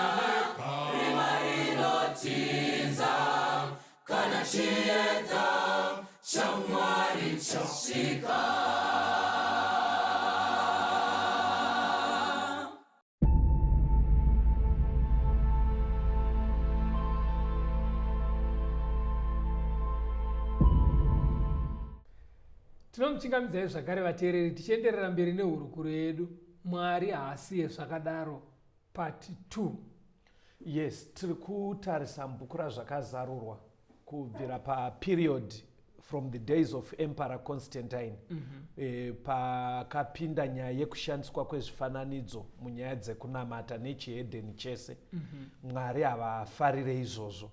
rima rinotiza kana chiedza chaMwari chasvika.
Tinomuchingamidzai zvakare vateereri, tichienderera mberi nehurukuro yedu Mwari haasiye zvakadaro. Part 2.
Yes, tiri kutarisa mubhuku raZvakazarurwa kubvira paperiod from the days of Emperor Constantine pakapinda nyaya yekushandiswa kwezvifananidzo munyaya dzekunamata nechihedheni chese. Mwari havafarire izvozvo.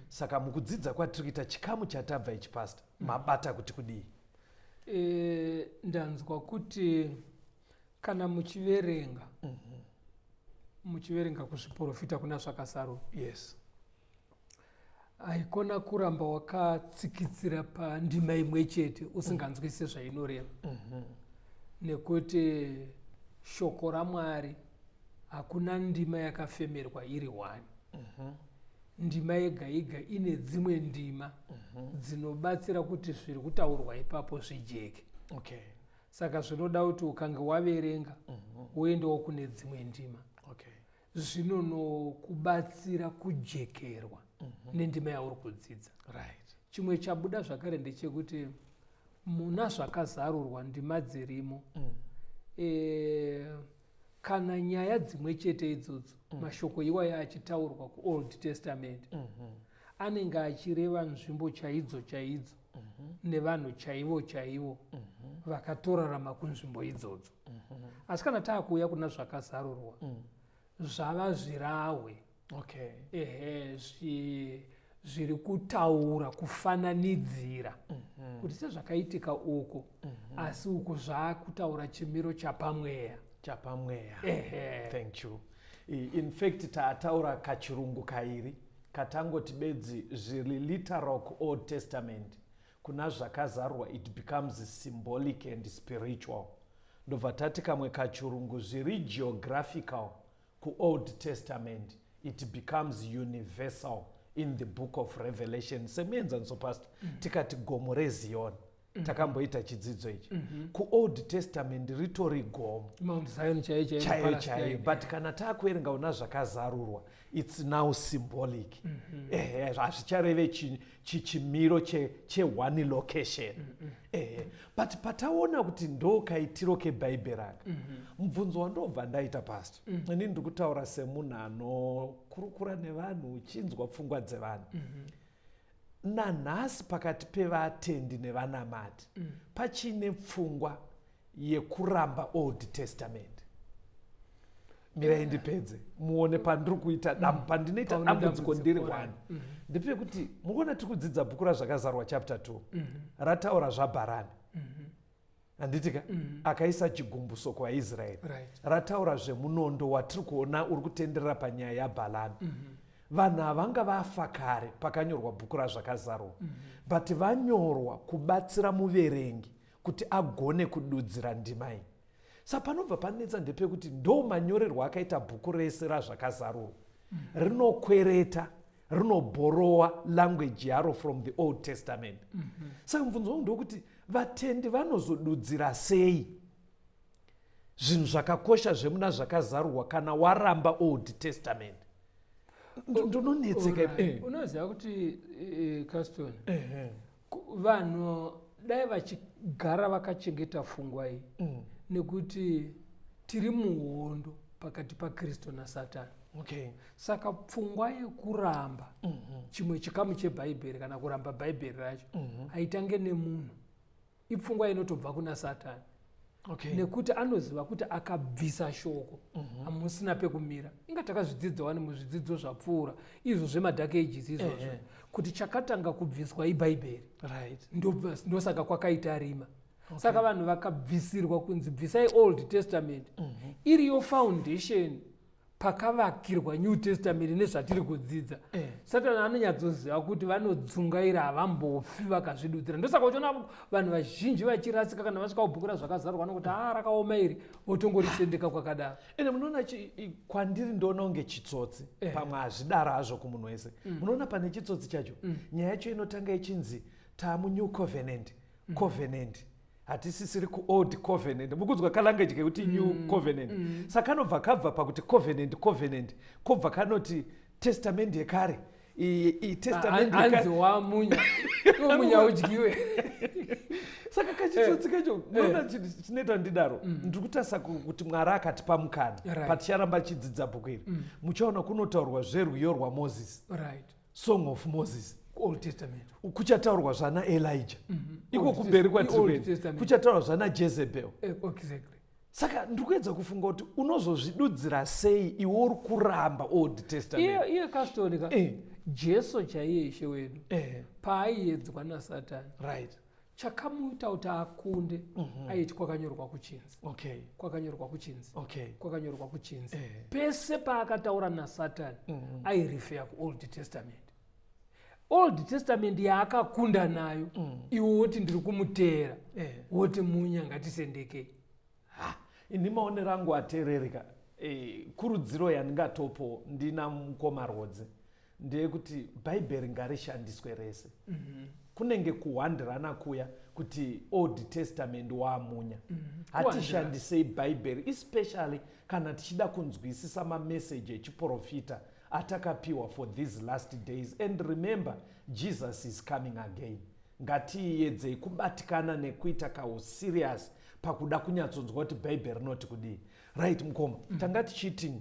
Saka mukudzidza kwatiri kuita chikamu chatabva ichi, Pastor, mabata kuti kudii?
Ndanzwa kuti kana muchiverenga, muchiverenga kuzviprofita kuna Zvakazarurwa, haikona kuramba wakatsikitsira pandima imwe chete usinganzwisi zvainoreva, nekuti shoko raMwari hakuna ndima yakafemerwa iri one. Ndima yega yega ine dzimwe ndima dzinobatsira kuti zviri kutaurwa ipapo zvijeke. Saka zvinoda kuti ukange waverenga, woendawo kune dzimwe ndima zvinonokubatsira kujekerwa nendima yauri kudzidza. Chimwe chabuda zvakare ndechekuti muna Zvakazarurwa ndima dzirimo, kana nyaya dzimwe chete idzodzo, mashoko iwayo achitaurwa kuOld Testament, anenge achireva nzvimbo chaidzo chaidzo nevanhu chaivo chaivo vakatorarama kunzvimbo idzodzo. Asi kana taakuuya kuna Zvakazarurwa, zvava zvirahwe, ehe, zviri kutaura kufananidzira kuti sezvakaitika uko, asi uku zvaakutaura chimiro chapamweya.
Chapamweya.
Ehe.
Thank you. In fact, taataura kachirungu kairi katangoti bedzi zviri literal kuOld Testament, kuna Zvakazarurwa it becomes symbolic and spiritual. Ndobva tati kamwe kachirungu, zviri geographical kuOld Testament, it becomes universal in the Book of Revelation. Semuenzaniso, Pastor, tikati gomo reZion, takamboita chidzidzo ichi, kuOld Testament ritori gomo.
Mount Zion chaiyo chaiyo.
Chaiyo.
Palestine.
Chaiyo, but kana taakuerenga una Zvakazarurwa, it's now symbolic. Ehe, hazvichareve chimiro cheone location. Ehe, but pataona kuti ndo kaitiro kebhaibheri aka, mubvunzo wandobva ndaita, Pastor, ini ndiri kutaura semunhu anokurukura nevanhu, uchinzwa pfungwa dzevanhu, nanhasi pakati pevatendi nevanamati pachine pfungwa yekuramba Old Testament. Mirai ndipedze muone pandiri kuita pandinoita
Paune
dambudziko.
dambudziko,
Ndiri one, ndepekuti mukuona tiri kudzidza bhuku raZvakazarwa chapter 2, rataura zvaBharami, handiti ka? Akaisa chigumbuso kuvaIsraeri. Rataura zvemunondo watiri kuona uri kutenderera panyaya yaBhalami. Vanhu havanga vafa kare pakanyorwa bhuku raZvakazarurwa, but vanyorwa kubatsira muverengi kuti agone kududzira ndima iyi. Sa panobva panetsa ndepekuti ndo manyorerwo akaita bhuku rese raZvakazarurwa, rinokwereta, rinobhorowa language yaro from the Old Testament. Saka mubvunzo wangu ndokuti vatendi vanozodudzira sei zvinhu zvakakosha zvemuna Zvakazarurwa kana waramba Old Testament? Ndinonetseka.
Alright. Unoziva kuti Caston, vanhu dai vachigara vakachengeta pfungwa iyi, nekuti tiri muhondo pakati paKristu naSatani. Saka pfungwa yekuramba chimwe chikamu chebhaibheri kana kuramba bhaibheri racho haitange nemunhu, ipfungwa inotobva kuna Satani, nekuti anoziva kuti akabvisa shoko hamusina pekumira. Inga takazvidzidza wani muzvidzidzo zvapfuura izvo zvemaDark Ages izvozvo, kuti chakatanga kubviswa ibhaibheri. Ndosaka kwakaita rima. Saka vanhu vakabvisirwa kunzi bvisai Old Testament, iriyo foundation pakavakirwa New Testament nezvatiri kudzidza. Satani anonyatsoziva kuti vanodzungaira, havambofi vakazvidudzira. Ndosaka uchiona vanhu vazhinji vachirasika kana vasvika kubhuku raZvakazarurwa, nokuti a rakaoma iri, votongorisendeka kwakadaro.
Ende munoona kwandiri ndoona kunge chitsotsi. Pamwe hazvidaro hazvo kumunhu wese. Munoona pane chitsotsi chacho, nyaya yacho inotanga ichinzi taamuNew Covenant, covenant, hatisisiri kuOld Covenant. Mukunzwa kalanguage kekuti New Covenant? Saka kanobva kabva pakuti covenant, covenant, kobva kanoti Testament yekare, testament
Hanzi
yekare.
Wamunya. Iwo munya udyiwe.
Saka kachitsotsi kacho munoona chinoita ndidaro, ndiri kutarisa kuti Mwari akatipa mukana paticharamba chidzidza bhuku iri, muchaona kunotaurwa zverwiyo rwaMozisi, Song of Moses.
Old Testament.
Kuchataurwa zvana Elijah iko kumberi kwatiri
Old
kuenda.
Testament.
Kuchataurwa zvana Jezebel. Saka ndiri kuedza kufunga kuti unozozvidudzira sei iwe uri kuramba Old Testament.
Iye Caston ka, Jesu chaiye, Ishe wedu, paaiedzwa naSatani, chakamuita kuti akunde, aiti kwakanyorwa kuchinzi, kwakanyorwa kuchinzi, kwakanyorwa kuchinzi. Pese paakataura naSatani, airefer kuOld Testament. Old Testament yaakakunda nayo. Iwe woti ndiri kumuteera, woti munya ngatisendekei.
Ha, ini maonero angu ateerereka. Kurudziro yandingatopo ndina mukoma Rwodzi ndeyekuti Bhaibheri ngarishandiswe rese. Kunenge kuhwandirana kuya kuti Old Testament waamunya. Hatishandisei Bhaibheri, especially kana tichida kunzwisisa mameseji echiprofita atakapiwa for these last days. And remember, Jesus is coming again. Ngatiiyedzei kubatikana nekuita kauserious pakuda kunyatsonzwa kuti Bhaibheri rinoti kudii. Right, mukoma, tanga tichiti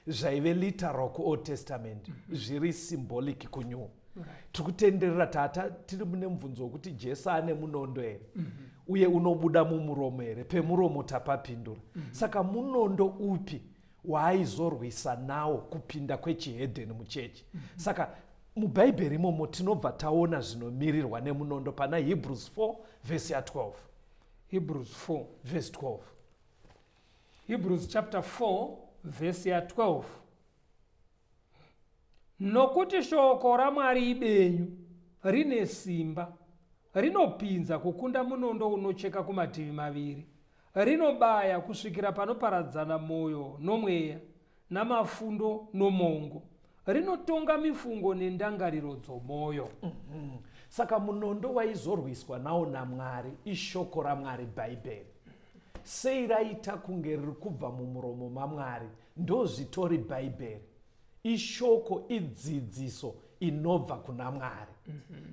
zvaive literal kuOld Testament zviri symbolic kuNew. Tiri kutenderera tata tiri mune mubvunzo wekuti Jesu ane munondo here, uye unobuda mumuromo here? Pemuromo tapapindura. Saka munondo upi waaizorwisa nawo kupinda kwechihedheni muchechi? Saka muBhaibheri imomo tinobva taona zvinomirirwa nemunondo pana Hebrews 4 vhesi ya12.
Hebrews 4
vhesi 12.
Hebrews chapter 4 vhesi ya12: Nokuti shoko raMwari ibenyu, rine simba, rinopinza kukunda munondo unocheka kumativi maviri, rinobaya kusvikira panoparadzana mwoyo nomweya, namafundo nomongo, rinotonga mifungo nendangariro dzomwoyo.
Saka munondo waizorwiswa nawo naMwari ishoko raMwari, Bhaibheri. Sei raita kunge riri kubva mumuromo maMwari? Ndo zvitori Bhaibheri, ishoko, idzidziso inobva kuna Mwari.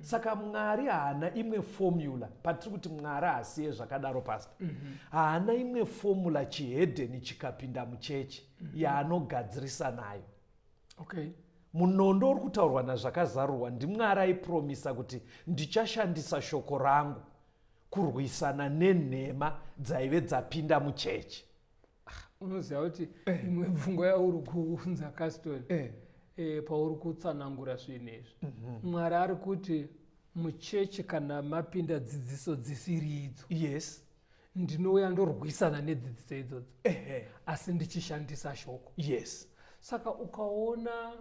Saka Mwari haana imwe formula. Patiri kuti Mwari hasiye zvakadaro, pastor, haana imwe formula chihedheni chikapinda muchechi yaanogadzirisa nayo. Munondo uri kutaurwa nazvakazarurwa ndiMwari aipromisa kuti ndichashandisa shoko rangu kurwisana nenhema dzaive dzapinda muchechi.
Unoziva kuti imwe pfungwa yauri kuunza, Caston, pauri kutsanangura zvinhu izvi, Mwari ari kuti muchechi kana mapinda dzidziso dzisiri idzo, ndinouya ndorwisana nedzidziso idzodzo, asi ndichishandisa shoko. Saka ukaona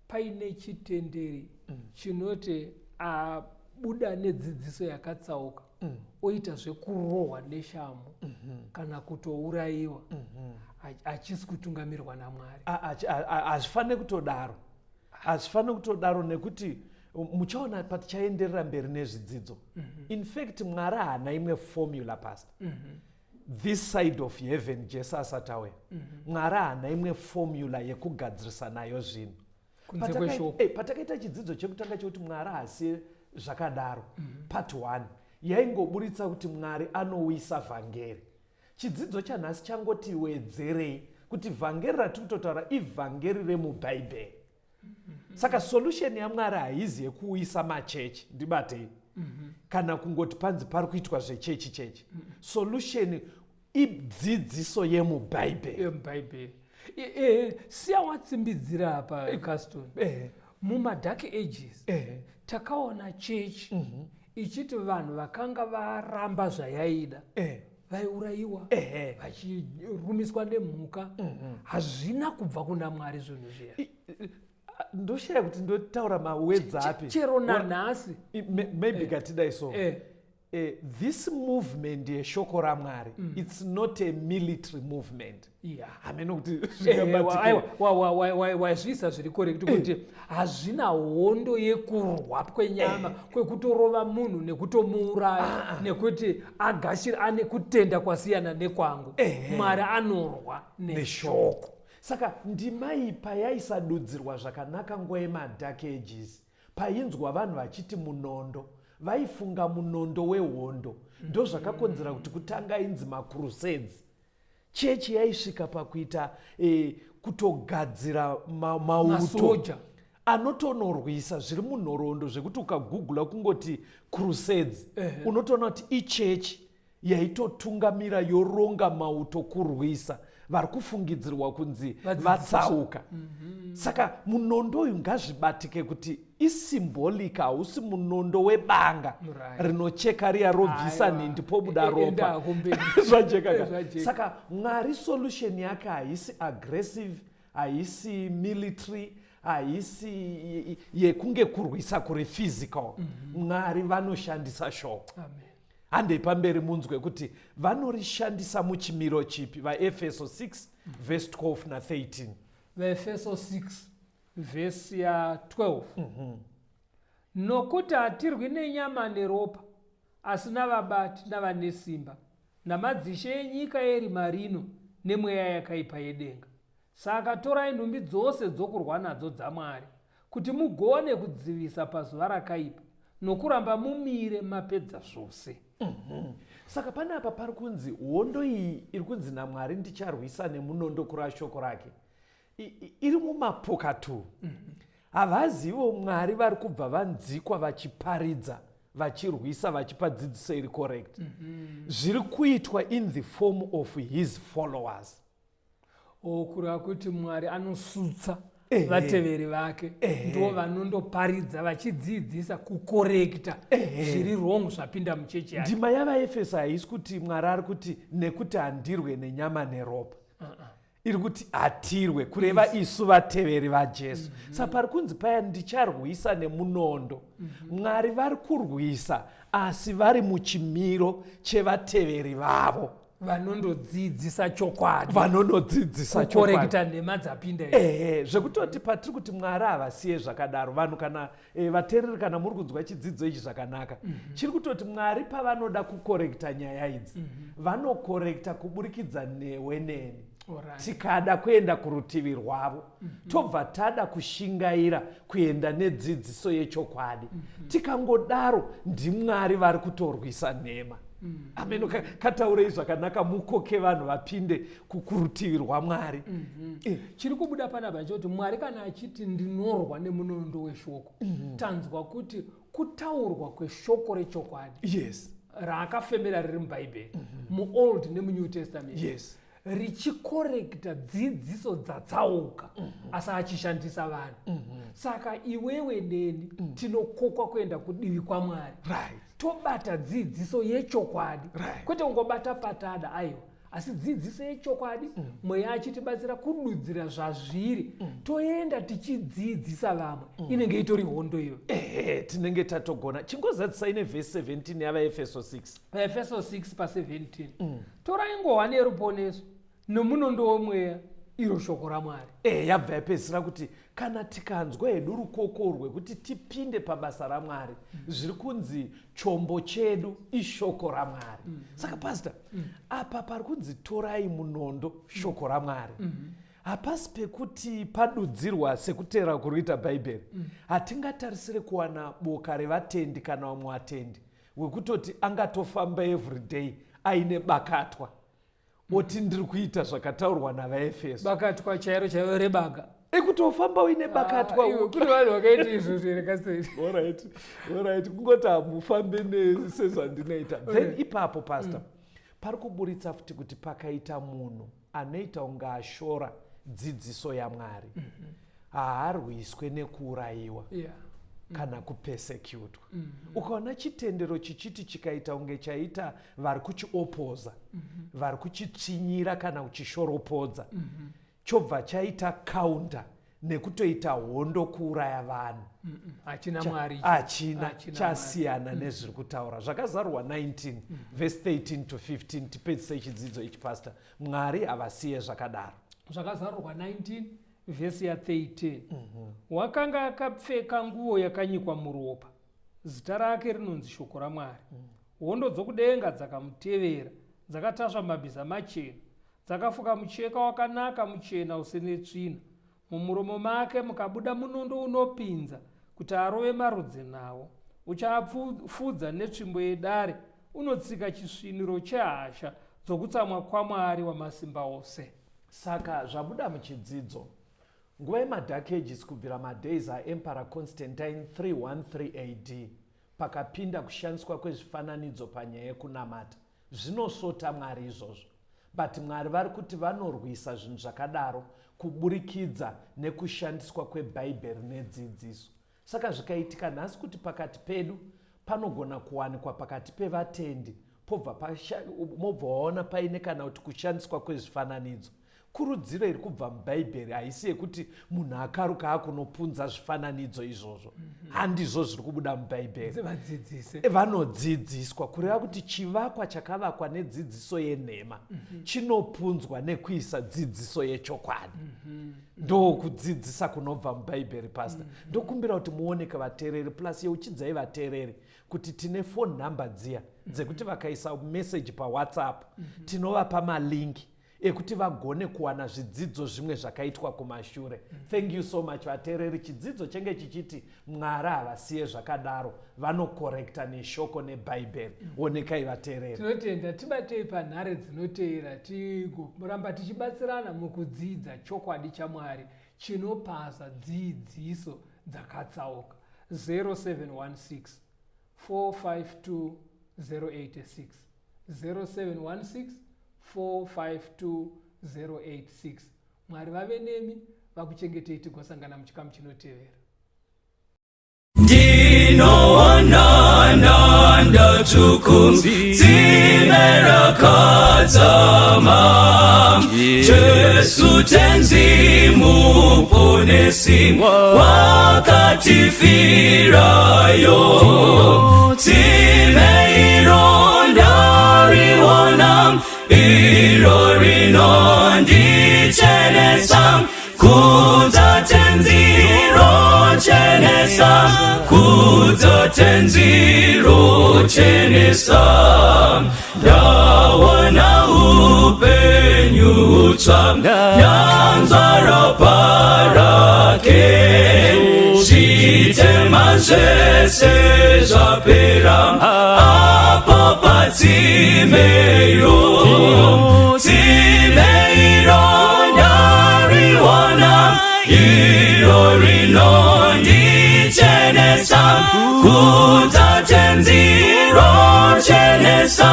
paine chitenderi chinoti abuda nedzidziso yakatsauka, oita zvekurohwa neshamu kana kutourayiwa, hachisi kutungamirwa naMwari.
Hazvifaniri kutodaro, hazvifaniri kutodaro, nekuti muchaona patichaenderera mberi nezvidzidzo, in fact Mwari haana imwe formula, pastor. This side of heaven, Jesu asati auya, Mwari haana imwe formula yekugadzirisa nayo zvinhu.
Kunze kweshoko.
Patakaita chidzidzo chekutanga chekuti Mwari hasi zvakadaro, part 1 yaingoburitsa kuti Mwari anouyisa vhangeri. Chidzidzo chanhasi changoti wedzerei kuti vhangeri ratiri kutotaura ivhangeri remubhaibheri. Saka solution yaMwari haizi yekuuyisa machechi, ndibatei, kana kungoti panzi pari kuitwa zvechechi chechi. Solution idzidziso yemubhaibheri.
Yemubhaibheri. Siya watsimbidzira apa, Caston. Mumadark ages takaona chechi ichiti vanhu vakanga varamba zvayaida vaiurayiwa, vachirumiswa nemhuka. Hazvina kubva kuna Mwari zvinhu zviya.
Ndoshaya kuti ndotaura mawedzi api.
Chero nanhasi.
Maybe katidai so. This movement yeshoko raMwari, it's not a military movement. Hameno kuti zvingabatika.
Aiwa, wazviisa zviri correct kuti hazvina hondo yekurwa kwenyama, kwekutorova munhu nekutomuuraya nekuti agashira ane kutenda kwasiyana nekwangu. Mwari anorwa neshoko.
Neshoko. Saka ndima iyi payaisadudzirwa zvakanaka nguva yemadark ages, painzwa vanhu vachiti munondo. Vaifunga munondo wehondo. Ndozvakakonzera kuti kutanga inzi macrusades. Chechi yaisvika pakuita e, kutogadzira mauto
Masoja.
Anotonorwisa. Zviri munhoroondo zvekuti ukagugula kungoti crusades, unotoona kuti ichechi yaitotungamira yoronga mauto kurwisa vari kufungidzirwa kunzi
Vadzidzisi.
Vatsauka. Saka munondo uyu, ngazvibatike kuti isymbolic, hausi munondo webanga rinocheka riya robvisa
Aiwa.
nhindi pobuda
Enda
ropa.
hako mberi.
Zvajeka ka?
Zvajeka.
Saka Mwari solution yake haisi aggressive, haisi military, haisi yekunge kurwisa kuri physical. Mwari vanoshandisa shoko.
Amen.
Handei pamberi munzwe kuti vanorishandisa muchimiro chipi. VaEfeso 6 vhesi 12 na13.
VaEfeso 6 vhesi ya12: Nokuti hatirwi nenyama neropa, asi navabati navane simba, namadzishe enyika yerima rino, nemweya yakaipa yedenga. Saka torai nhumbi dzose dzokurwa nadzo dzaMwari, kuti mugone kudzivisa pazuva rakaipa, nokuramba mumire mapedza zvose.
Saka panapa pari kunzi hondo iyi iri kunzi naMwari ndicharwisa nemunondo, kura shoko rake, iri mumapoka 2. Havazivo Mwari vari kubva vanzikwa vachiparidza, vachirwisa, vachipa dzidziso iri correct. Zviri kuitwa in the form of his followers.
O, kureva kuti Mwari anosutsa vateveri vake, ndo vanondoparidza vachidzidzisa kucorrecta zviri wrong zvapinda muchechi yake.
Ndima yavaEfeso haisi kuti Mwari ari kuti nekuti handirwe nenyama neropa. Iri kuti hatirwe, kureva isu vateveri vaJesu. Saka pari kunzi paya ndicharwisa nemunondo, Mwari vari kurwisa, asi vari muchimiro chevateveri vavo
vanondodzidzisa chokwadi,
vanonodzidzisa chokwadi,
kucorrecta nhema dzapinda idzi.
Ehe, zvekutoti patiri kuti Mwari havasiye zvakadaro. Vanhu kana vateereri, kana muri kunzwa chidzidzo ichi zvakanaka, chiri kutoti Mwari pavanoda kucorrecta nyaya idzi, vanocorrecta kuburikidza newe neni. Tikada kuenda kurutivi rwavo, tobva tada kushingaira kuenda nedzidziso yechokwadi, tikangodaro ndiMwari vari kutorwisa nhema. Ameno kataurei zvakanaka, mukoke vanhu vapinde kurutivi rwaMwari.
Chiri kubuda panapa chekuti Mwari kana achiti ndinorwa nemunondo weshoko, tanzwa kuti kutaurwa kweshoko rechokwadi raakafemera riri muBhaibheri, muOld nemuNew Testament, richicorrecta dzidziso dzatsauka, asi achishandisa vanhu. Saka iwewe neni tinokokwa kuenda kudivi kwaMwari, tobata dzidziso yechokwadi, kwete kungobata patada, aiwa, asi dzidziso yechokwadi, Mweya achitibatsira kududzira zvazviri, toenda tichidzidzisa vamwe. Inenge itori hondo iyo.
Ehe, tinenge tatogona. Chingozadzisai nevhesi 17 yavaEfeso 6.
Efeso 6 pa17: Torai ngowani yeruponeso nomunondo womweya, iro shoko raMwari.
E, yabva yapedzisira kuti kana tikanzwa hedu rukoko rwekuti tipinde pabasa raMwari, zviri kunzi chombo chedu ishoko raMwari. Saka pastor, apa pari kunzi torai munondo, shoko raMwari, hapasi pekuti padudzirwa sekuteera kuri kuita Bhaibheri. Hatingatarisire kuwana boka revatendi kana vamwe vatendi wekutoti angatofamba everyday aine bakatwa, oti ndiri kuita zvakataurwa navaEfeso.
Bakatwa chairo chairo rebaga?
Ekutofamba uine bakatwa.
Ah, iwe, kune vanhu vakaita izvozvo here kasei?
Alright, kungoti hamufambe sezvandinoita. Then ipapo pastor, pari kuburitsa futi kuti pakaita munhu anoita kunge ashora dzidziso yaMwari, haarwiswe nekuurayiwa kana kupersecutwa. Ukaona chitendero chichiti chikaita kunge chaita vari kuchiopposa, vari kuchitsvinyira kana kuchishoropodza, chobva chaita counter nekutoita hondo kuuraya vanhu,
Hachina Mwari icho.
Hachina.
Hachina.
Chasiyana nezviri kutaura Zvakazarurwa 19 vhesi 13 to 15. Tipedzise chidzidzo ichi, pastor. Mwari havasiye zvakadaro.
Zvakazarurwa 19 vhesi ya13: Wakanga akapfeka nguo yakanyikwa muropa, zita rake rinonzi Shoko raMwari. Hondo dzokudenga dzakamutevera dzakatasva mabhiza machena, dzakafuka mucheka wakanaka muchena usine tsvina. Mumuromo make mukabuda munondo unopinza, kuti arove marudzi nawo. Uchaafudza netsvimbo yedare, unotsika chisviniro chehasha dzokutsamwa kwaMwari wamasimba ose.
Saka zvabuda muchidzidzo, nguva yemaDark Ages kubvira madays aEmperor Constantine 313 AD, pakapinda kushandiswa kwezvifananidzo panyaya yekunamata. Zvinosvota Mwari izvozvo. But Mwari vari kuti vanorwisa zvinhu zvakadaro kuburikidza nekushandiswa kweBhaibheri nedzidziso. Saka zvikaitika nhasi kuti pakati pedu panogona kuwanikwa pakati pevatendi pobva mobva waona paine kana kuti kushandiswa kwezvifananidzo. Kurudziro iri kubva mubhaibheri haisi yekuti munhu akaruka akunopunza zvifananidzo izvozvo. Handizvo zviri kubuda mubhaibheri. Vanodzidziswa kureva kuti chivakwa chakavakwa nedzidziso yenhema chinopunzwa nekuisa dzidziso yechokwadi. Ndokudzidzisa kunobva mubhaibheri, Pastor. Ndokumbira kuti muoneke vateereri, plus yeuchidzai vateereri kuti tine phone number dziya dzekuti vakaisa message paWhatsApp, tinovapa malinki ekuti vagone kuwana zvidzidzo zvimwe zvakaitwa kumashure. Thank you so much vateereri. Chidzidzo chenge chichiti Mwari havasiye zvakadaro, vanokorekta neshoko nebhaibheri. Onekai vateereri.
Tinotenda. Tibatei panhare dzinoteera tigoramba tichibatsirana mukudzidza chokwadi chaMwari chinopasa dzidziso dzakatsauka. 0716 452 086, 0716 452 086. Mwari vave nemi, vakuchengetei, tigosangana muchikamu chinotevera.
Ndinoona nanda tsvuku, tsime rakadzama, Jesu Tenzi Muponesi wakatifirayo. Tsime iro ndariona, iro rinondichenesa, kudza Tenzi rochenesa, kudza Tenzi rochenesa. Ndawana upenyu hutsva, ndanzwa ropa rake, zvitema zvese zvapera apo patsimeyo. Tsime iro ndariwana, iro rinondichenesa, kudza Tenzi rochenesa,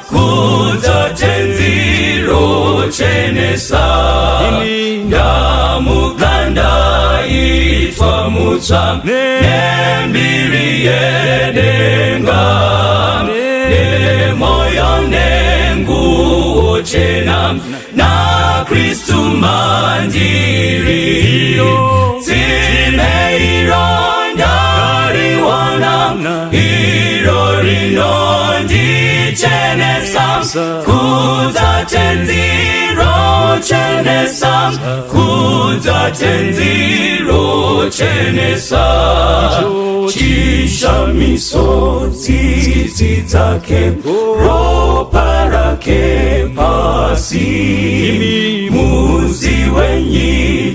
kudza Tenzi rochenesa. Ndamuka ndaitwa mutsva nembiri yedenga, nemoyo nenguo chena, naKristu mandiri. Tsime iro ndariwana, iro rinondichenesa, kudza Tenzi rochenesa, kudza Tenzi rochenesa. Chishamiso tsitsi dzake, ropa rake pasi, muzi wenyi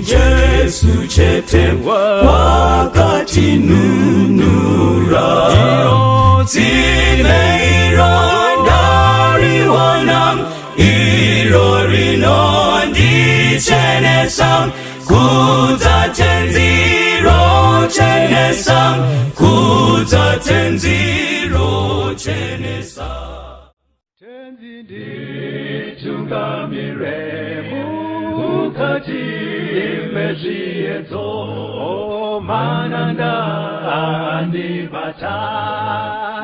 Jesu chete wakatinunura. Tsime iro ndariwana, iro rinondichenesa, kudza Tenzi rochenesa, kudza Tenzi rochenesa.
Tenzi nditungamire mukati mezviedzo, mananda andibata,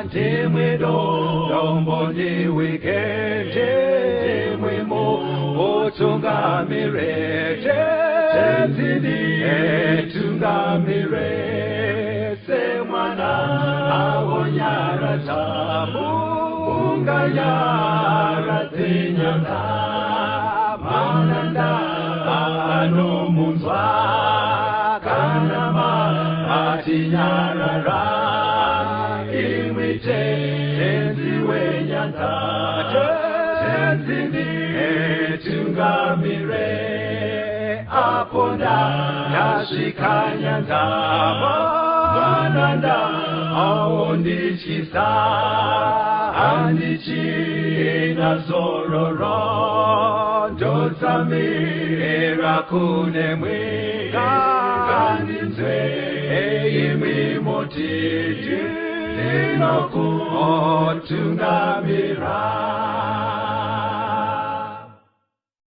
ndimwe dombo ndiwike, ndimwimo utungamire. Tenzi nditungamire semwana awonyaradza munganyaradze nyanga, mananda anomunzwa kana matinyarara. Imwi Tenzi wenyanga, Tenzi nditungamire apo ndasvika nyanza, mananda. Aondityisa handichina zororo ndotsamira kunemwi ngandinzwe imwi mutiti ndinokutungamira.